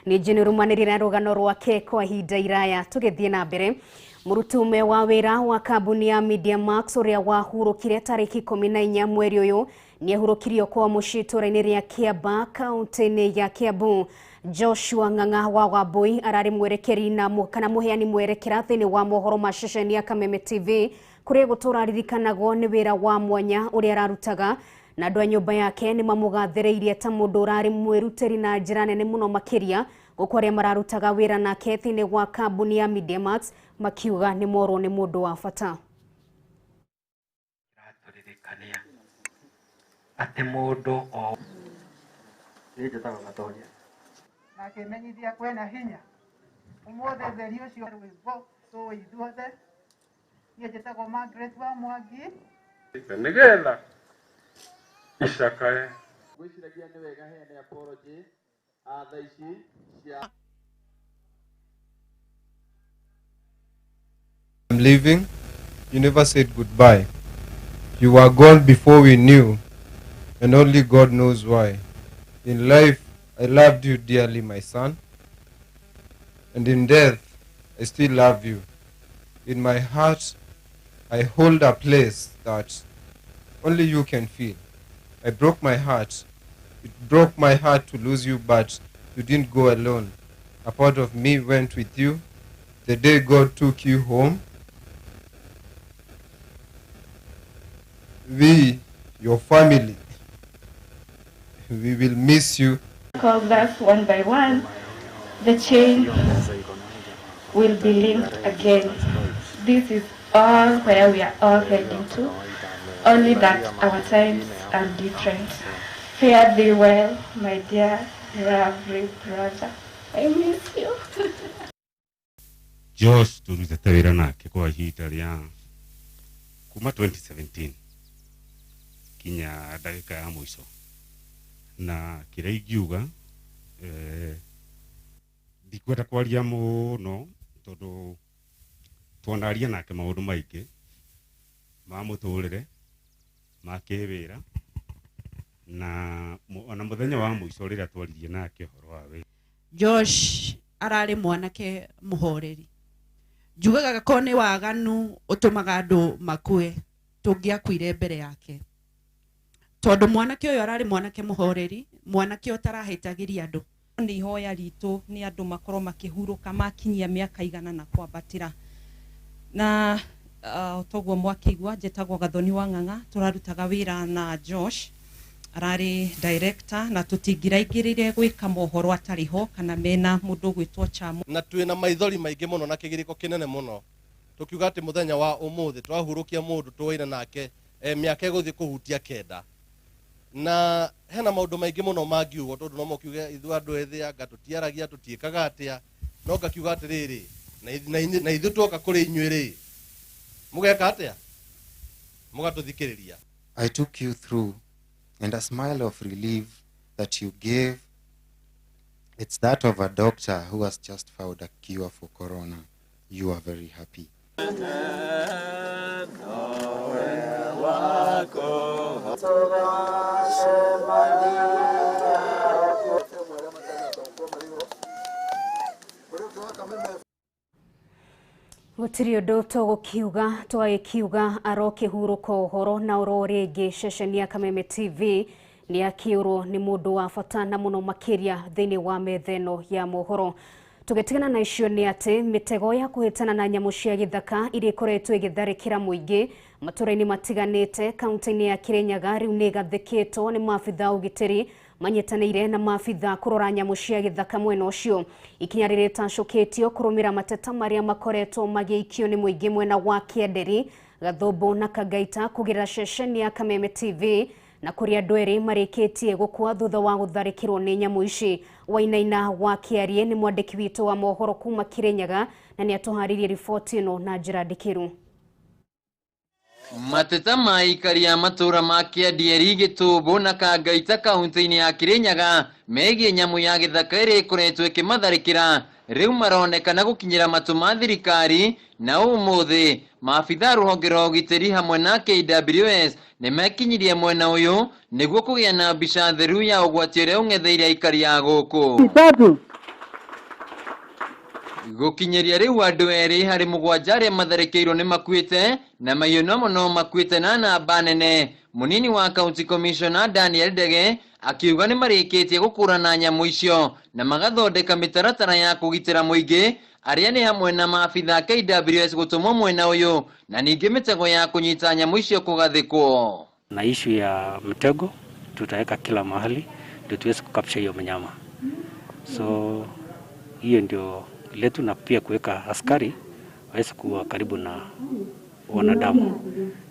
Nĩ njũĩ nĩũrũmanĩrĩra rũgano rwake kwa ihinda iraya. Tũgĩthiĩ na mbere, mũruti ũmwe wa wĩra wa kambuni ya Media Max ũrĩa wahurũkire tarĩki 14 mweri ũyũ nĩahurũkirio kwa mũciĩ itũũra-inĩ rĩa Kĩamba kaunti-inĩ ya Kiambu. Joshua Ng'ang'a wa Wambui ararĩ mwerekeri na kana mũheani mwerekera thĩinĩ wa mohoro ma ceceni ya Kameme TV kũrĩa gũtũra aririkanagwo nĩ wĩra wa mwanya ũrĩa ararutaga, na andũ a nyũmba yake nĩ mamũgathĩrĩirie ta mũndũ ũrarĩ mwĩrutĩri na njĩra nene mũno makĩria, gũkũ arĩa mararutaga wĩra nake thĩinĩ wa kambuni ya Media Max makiuga nĩ morwo nĩ mũndũ wa bata. Atĩ mũndũ o na akĩmenyithia kwĩna hinya ũmũthĩ theri ũcio rwĩmbo tũĩ ithuothe. Niĩ njĩtagwo Margaret wa Mwangi. Nĩgetha icakae ngwĩciragia nĩ wega heane apology thaa ici cia I'm leaving. You never said goodbye. You were gone before we knew, and only God knows why. In life, I loved you dearly, my son. And in death, I still love you. In my heart, I hold a place that only you can feel. I broke my heart. It broke my heart to lose you, but you didn't go alone. A part of me went with you. The day God took you home, we, your family, we will miss you. Calls us one by one, the chain will be linked again. This is all where we are all heading to, only that our times are different. Fare thee well, my dear lovely brother. I miss you. Josh turutĩte wĩra nake kwa ihinda rĩa kuma 2017 kinya ndagĩka ya mũico, na kĩrĩa ingiuga ndikwenda kwaria mũno tondũ twanaria nake maũndũ maingĩ ma mũtũrĩre, ma kĩwĩra, na ona mũthenya wa mũico rĩrĩa twaririe nake ũhoro wa wĩra. Josh ararĩ mwanake mũhoreri. Njugaga ko nĩ waganu ũtũmaga andũ makue, tũngĩakuire mbere yake. Tondũ mwanake ũyũ ararĩ mwanake mũhoreri, mwanake ũtarahĩtagĩria andũ. Nĩ ihoya ritũ nĩ andũ makorwo makĩhurũka makinyia mĩaka 100 na kwambatĩra. Na toguo mwakĩigua njĩtagwo Gathoni wa Ng'ang'a, tũrarutaga wĩra na Josh, ararĩ director, na tũtingĩraingĩrĩire gwĩka mohoro atarĩ ho kana mena mũndũ ũgwĩtwo Chamo. Na twĩna maithori maingĩ mũno na kĩgirĩko kĩnene mũno tũkiuga atĩ mũthenya wa ũmũthĩ twahurũkia mũndũ tũwaine nake mĩaka ĩgũthiĩ kũhutia 9. Na hena maũndũ maingĩ mũno mangiugwo tondũ no mokiuge ithuĩ andũ ethĩ anga tũtiaragia tũtiĩkaga atĩa, no ngakiuga atĩrĩrĩ, na ithuĩ tuoka kũrĩ inyuĩ rĩ, mũgeka atĩa? Mũgatũthikĩrĩria. I took you through, and a smile of relief that you gave, it's that of a doctor who has just found a cure for corona. You are very happy. Gũtirĩ ũndũ tũgũkiuga twagĩkiuga arokĩhurũka ũhoro na oro rĩngĩ. Ceceni ya Kameme TV nĩ akĩũrwo nĩ mũndũ wa bata na mũno makĩria thĩinĩ wa metha ĩno ya mohoro. Tũgĩtigana na icio nĩ atĩ mĩtego ya kũhĩtana na nyamũ cia gĩthaka iria ikoretwo ĩgĩtharĩkĩra mũingĩ matũra-inĩ matiganĩte kaunti-inĩ ya Kirinyaga rĩu nĩ ĩgathĩkĩtwo nĩ maabitha ũgitĩri manyitanĩire na maabitha kũrora nyamũ cia gĩthaka mwena ũcio. Ikinya rĩrĩ rĩtacũkĩtio kũrũmĩra mateta marĩa makoretwo magĩikio nĩ mũingĩ mwena wa Kĩanderi, Gathũmbũ na Kangaita kũgerera ceceni ya Kameme TV, na kũrĩa andũ erĩ marĩkĩtie gũkua thutha wa gũtharĩkĩrwo nĩ nyamũ ici. Wainaina wa Kĩarie nĩ mwandĩki witũ wa mohoro kuma Kirinyaga na nĩ atũharĩirie riboti ĩno na njĩra ndikĩru. Mateta ma aikari a matũra ma Kĩandieri, Gĩtũmbũ na Kangaita kaunti-inĩ ya Kirinyaga megiĩ nyamũ ya gĩthaka ĩrĩa ĩkoretwo ĩkĩmatharĩkĩra rĩu maronekana gũkinyĩra matũ ma thirikari, na ũmũthĩ maabitha rũhonge rwa ũgitĩri hamwe na KWS nĩmekinyirie mwena ũyũ nĩguo kũgĩa na mbica theru ya ũgwati ũrĩa ũng'etheire aikari a gũkũ. Gũkinyĩria rĩu andũ erĩ harĩ 7 arĩa matharĩkĩirwo nĩ makuĩte na mahiũ nomo no makuĩte na namba nene. Mũnini wa County Commissioner Daniel Ndege akiuga nĩ marĩkĩtie gũkũrana nyamũ icio na magathondeka mĩtaratara ya kũgitĩra mũingĩ arĩa nĩ hamwe na maabitha KWS gũtũmwo mwena ũyũ na ningĩ mĩtego ya kũnyita nyamũ icio kũgathĩkwo. Na issue ya mtego tutaweka kila mahali ndio tuweze kucapture hiyo mnyama. So hiyo ndio letu, na pia kuweka askari waweze kuwa karibu na wanadamu.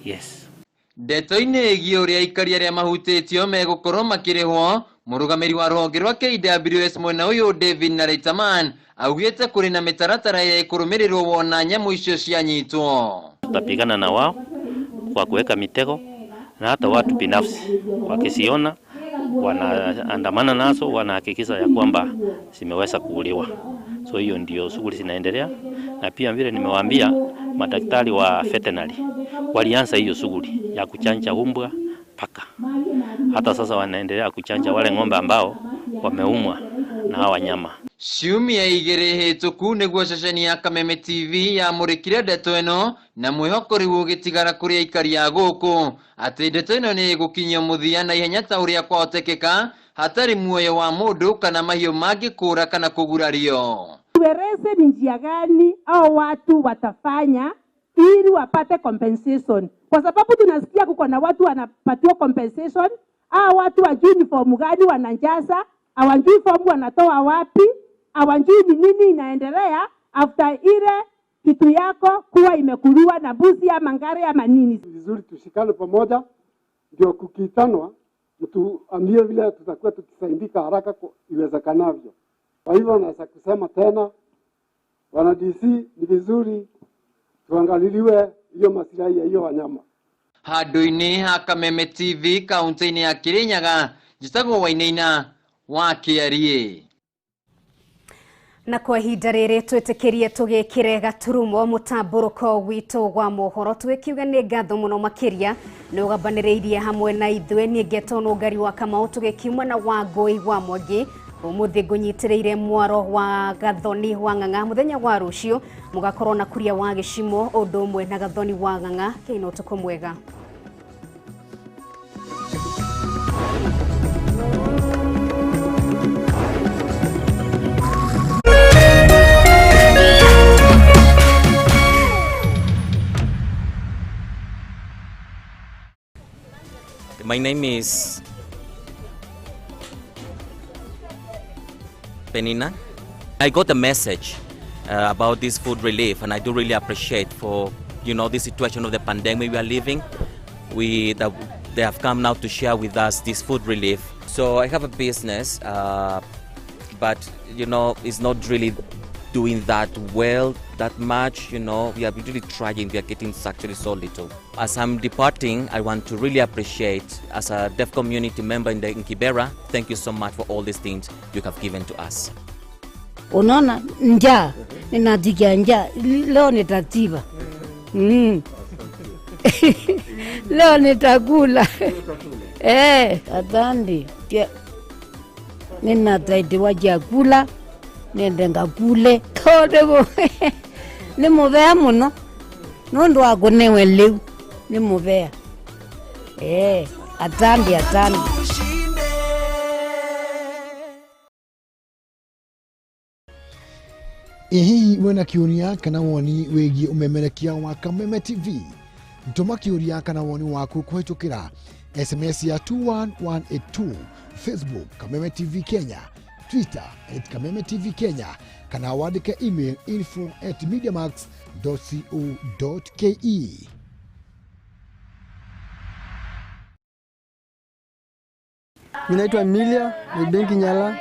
Yes. Ndeto-inĩ ĩgiĩ ũrĩa aikari arĩa mahutĩtio megũkorwo makĩrĩhwo, mũrũgamĩrĩri wa rũhonge rwa KWS mwena ũyũ David Naritaman augĩte kũrĩ na mĩtaratara ya ĩkũrũmĩrĩrwo wona nyamũ icio cianyitwo. Tutapigana na wao kwa kuweka mitego, na hata watu binafsi wakisiona wanaandamana nazo, wanahakikisha ya kwamba zimeweza kuuliwa. So hiyo ndio shughuli zinaendelea, na pia vile nimewaambia madaktari wa veterinary walianza hiyo shughuli ya kuchanja umbwa, paka. Hata sasa wanaendelea kuchanja wale ng'ombe ambao wameumwa na hawa wanyama. Ciumia 2 hĩtũku nĩguo ceceni ya Kameme TV yamũrĩkire ndeto ĩno na mwĩhoko rĩu ũgĩtigara kũrĩ aikari a gũkũ atĩ ndeto ĩno nĩ ĩgũkinyio mũthia na ihenya ta ũrĩa kwahotekeka hatarĩ muoyo wa mũndũ kana mahiũ mangĩkũra kana kũgurario. Tueleze ni njia gani au watu watafanya ili wapate compensation, kwa sababu tunasikia kuko na watu wanapatiwa compensation, au watu wajui ni fomu gani wanajaza, hawajui fomu wanatoa wapi, hawajui ni nini inaendelea after ile kitu yako kuwa imekuliwa na mbuzi ama ngare ama nini. Vizuri tushikane pamoja, ndio kukitanwa Mtuambie vile tutakuwa tukisaidika haraka iwezekanavyo. Kwa hivyo naweza kusema tena, wana DC, ni vizuri tuangaliliwe hiyo masilahi ya hiyo wanyama. Handũ-inĩ ha Kameme TV kaunti-inĩ ya Kirinyaga, njĩtagwo Wainaina wa Kĩariĩ. Na kwa ihinda rĩrĩ twĩtĩkĩrie tũgĩkĩre gaturumo mũtambũrũko witũ wa mohoro, twĩkiuga nĩ ngatho mũno makĩria nĩ ũgambanĩrĩirie hamwe na ithuĩ. Niĩ ngetwo Nũngari wa Kamau, tũgĩkiuma na Wangũi wa Mwangi. Ũmũthĩ ngũnyitĩrĩire mwaro wa Gathoni wa Ng'ang'a. Mũthenya wa rũciũ mũgakorwo na Kuria wa Gĩcimo ũndũ ũmwe na Gathoni wa Ng'ang'a. Kĩina ũtukũ mwega. My name is Penina. I got a message about this food relief, and I do really appreciate for, you know, the situation of the pandemic we are living. They have come now to share with us this food relief. So I have a business, but you know, it's not really doing that well, that much, you know. We are really trying, we are getting actually so little. As I'm departing, I want to really appreciate, as a deaf community member in Kibera, thank you so much for all these things you have given to us. Unaona njaa, ninatikia njaa, leo nitatiba. Leo nitakula. Asante. Ninataidiwa chakula. Nende ngakule tondu ni muvea muno nundu wa kunewe liu ni muvea. Atambi atambi. Ĩ hihi wĩna kĩũria kana woni wĩgiĩ ũmemerekia wa Kameme TV? Tũma kĩũria kana woni waku kũhĩtũkĩra SMS ya 21182, Facebook Kameme TV Kenya, Twitter at Kameme TV Kenya, kana wandĩke email info@mediamax.co.ke. Mimi naitwa Emilia, ni benki Nyala.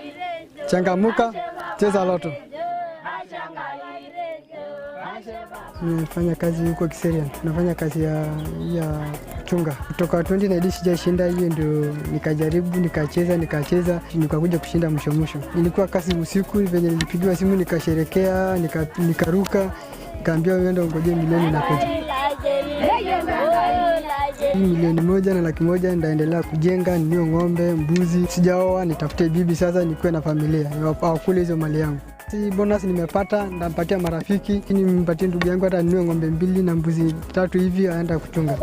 Changamuka, cheza loto. Nafanya kazi huko Kiserian, nafanya kazi ya chunga. Kutoka 2019 sijashinda, hiyo ndio nikajaribu, nikacheza, nikakuja kushinda mwisho mwisho. Nilikuwa kazi usiku, venye nilipigiwa simu nikasherekea, nikaruka, nikaambiwa wewe ndio ungoje milioni inakuja. 1,100,000 ndaendelea kujenga, ninunue ng'ombe, mbuzi. Sijaoa, nitafute bibi sasa nikuwe na familia, wakule hizo mali yangu. Si bonus nimepata, ndampatia marafiki, nimpatie ndugu yangu hata ninunue ng'ombe 2 na mbuzi 3 hivi aenda kuchunga.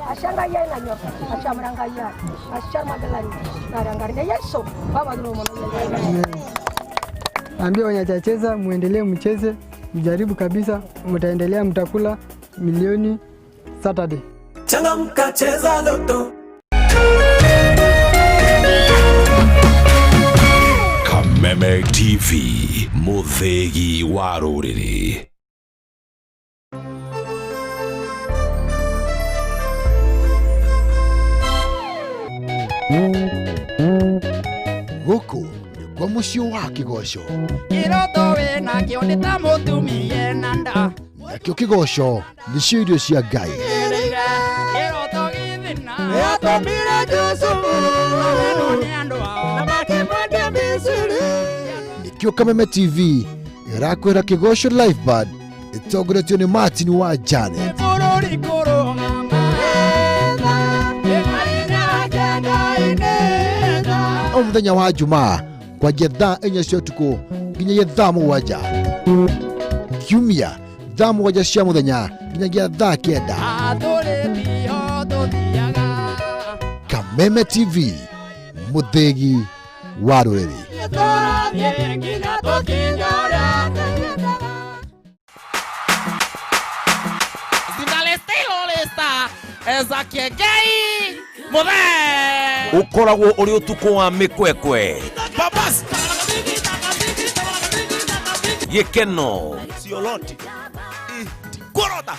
Ambia wenye hawajacheza muendelee mcheze, mjaribu kabisa, mtaendelea mtakula milioni Saturday. Changamka, cheza loto. Kameme TV, muthegi wa rũrĩrĩ. Gũkũ nĩ kwa mũciĩ wa kĩgoco. Kĩroto wĩna kĩo nĩ ta mũtumia ena nda. Nakĩo kĩgoco nĩcio irio cia Ngai. Nĩkĩo Kameme TV ĩrakwĩra kĩgoco live band ĩtongoretio nĩ Martin wa Janet. O mũthenya wa Jumaa kwanjia thaa 4 cia ũtukũ nginyagia thaa 7. Kiumia thaa 7 cia mũthenya nginyagia thaa 9. Kameme TV, mũthĩgi wa rũrĩrĩ. Ukoragwo uri utuku wa mikwekwe babas gikeno cioloti ndikurota.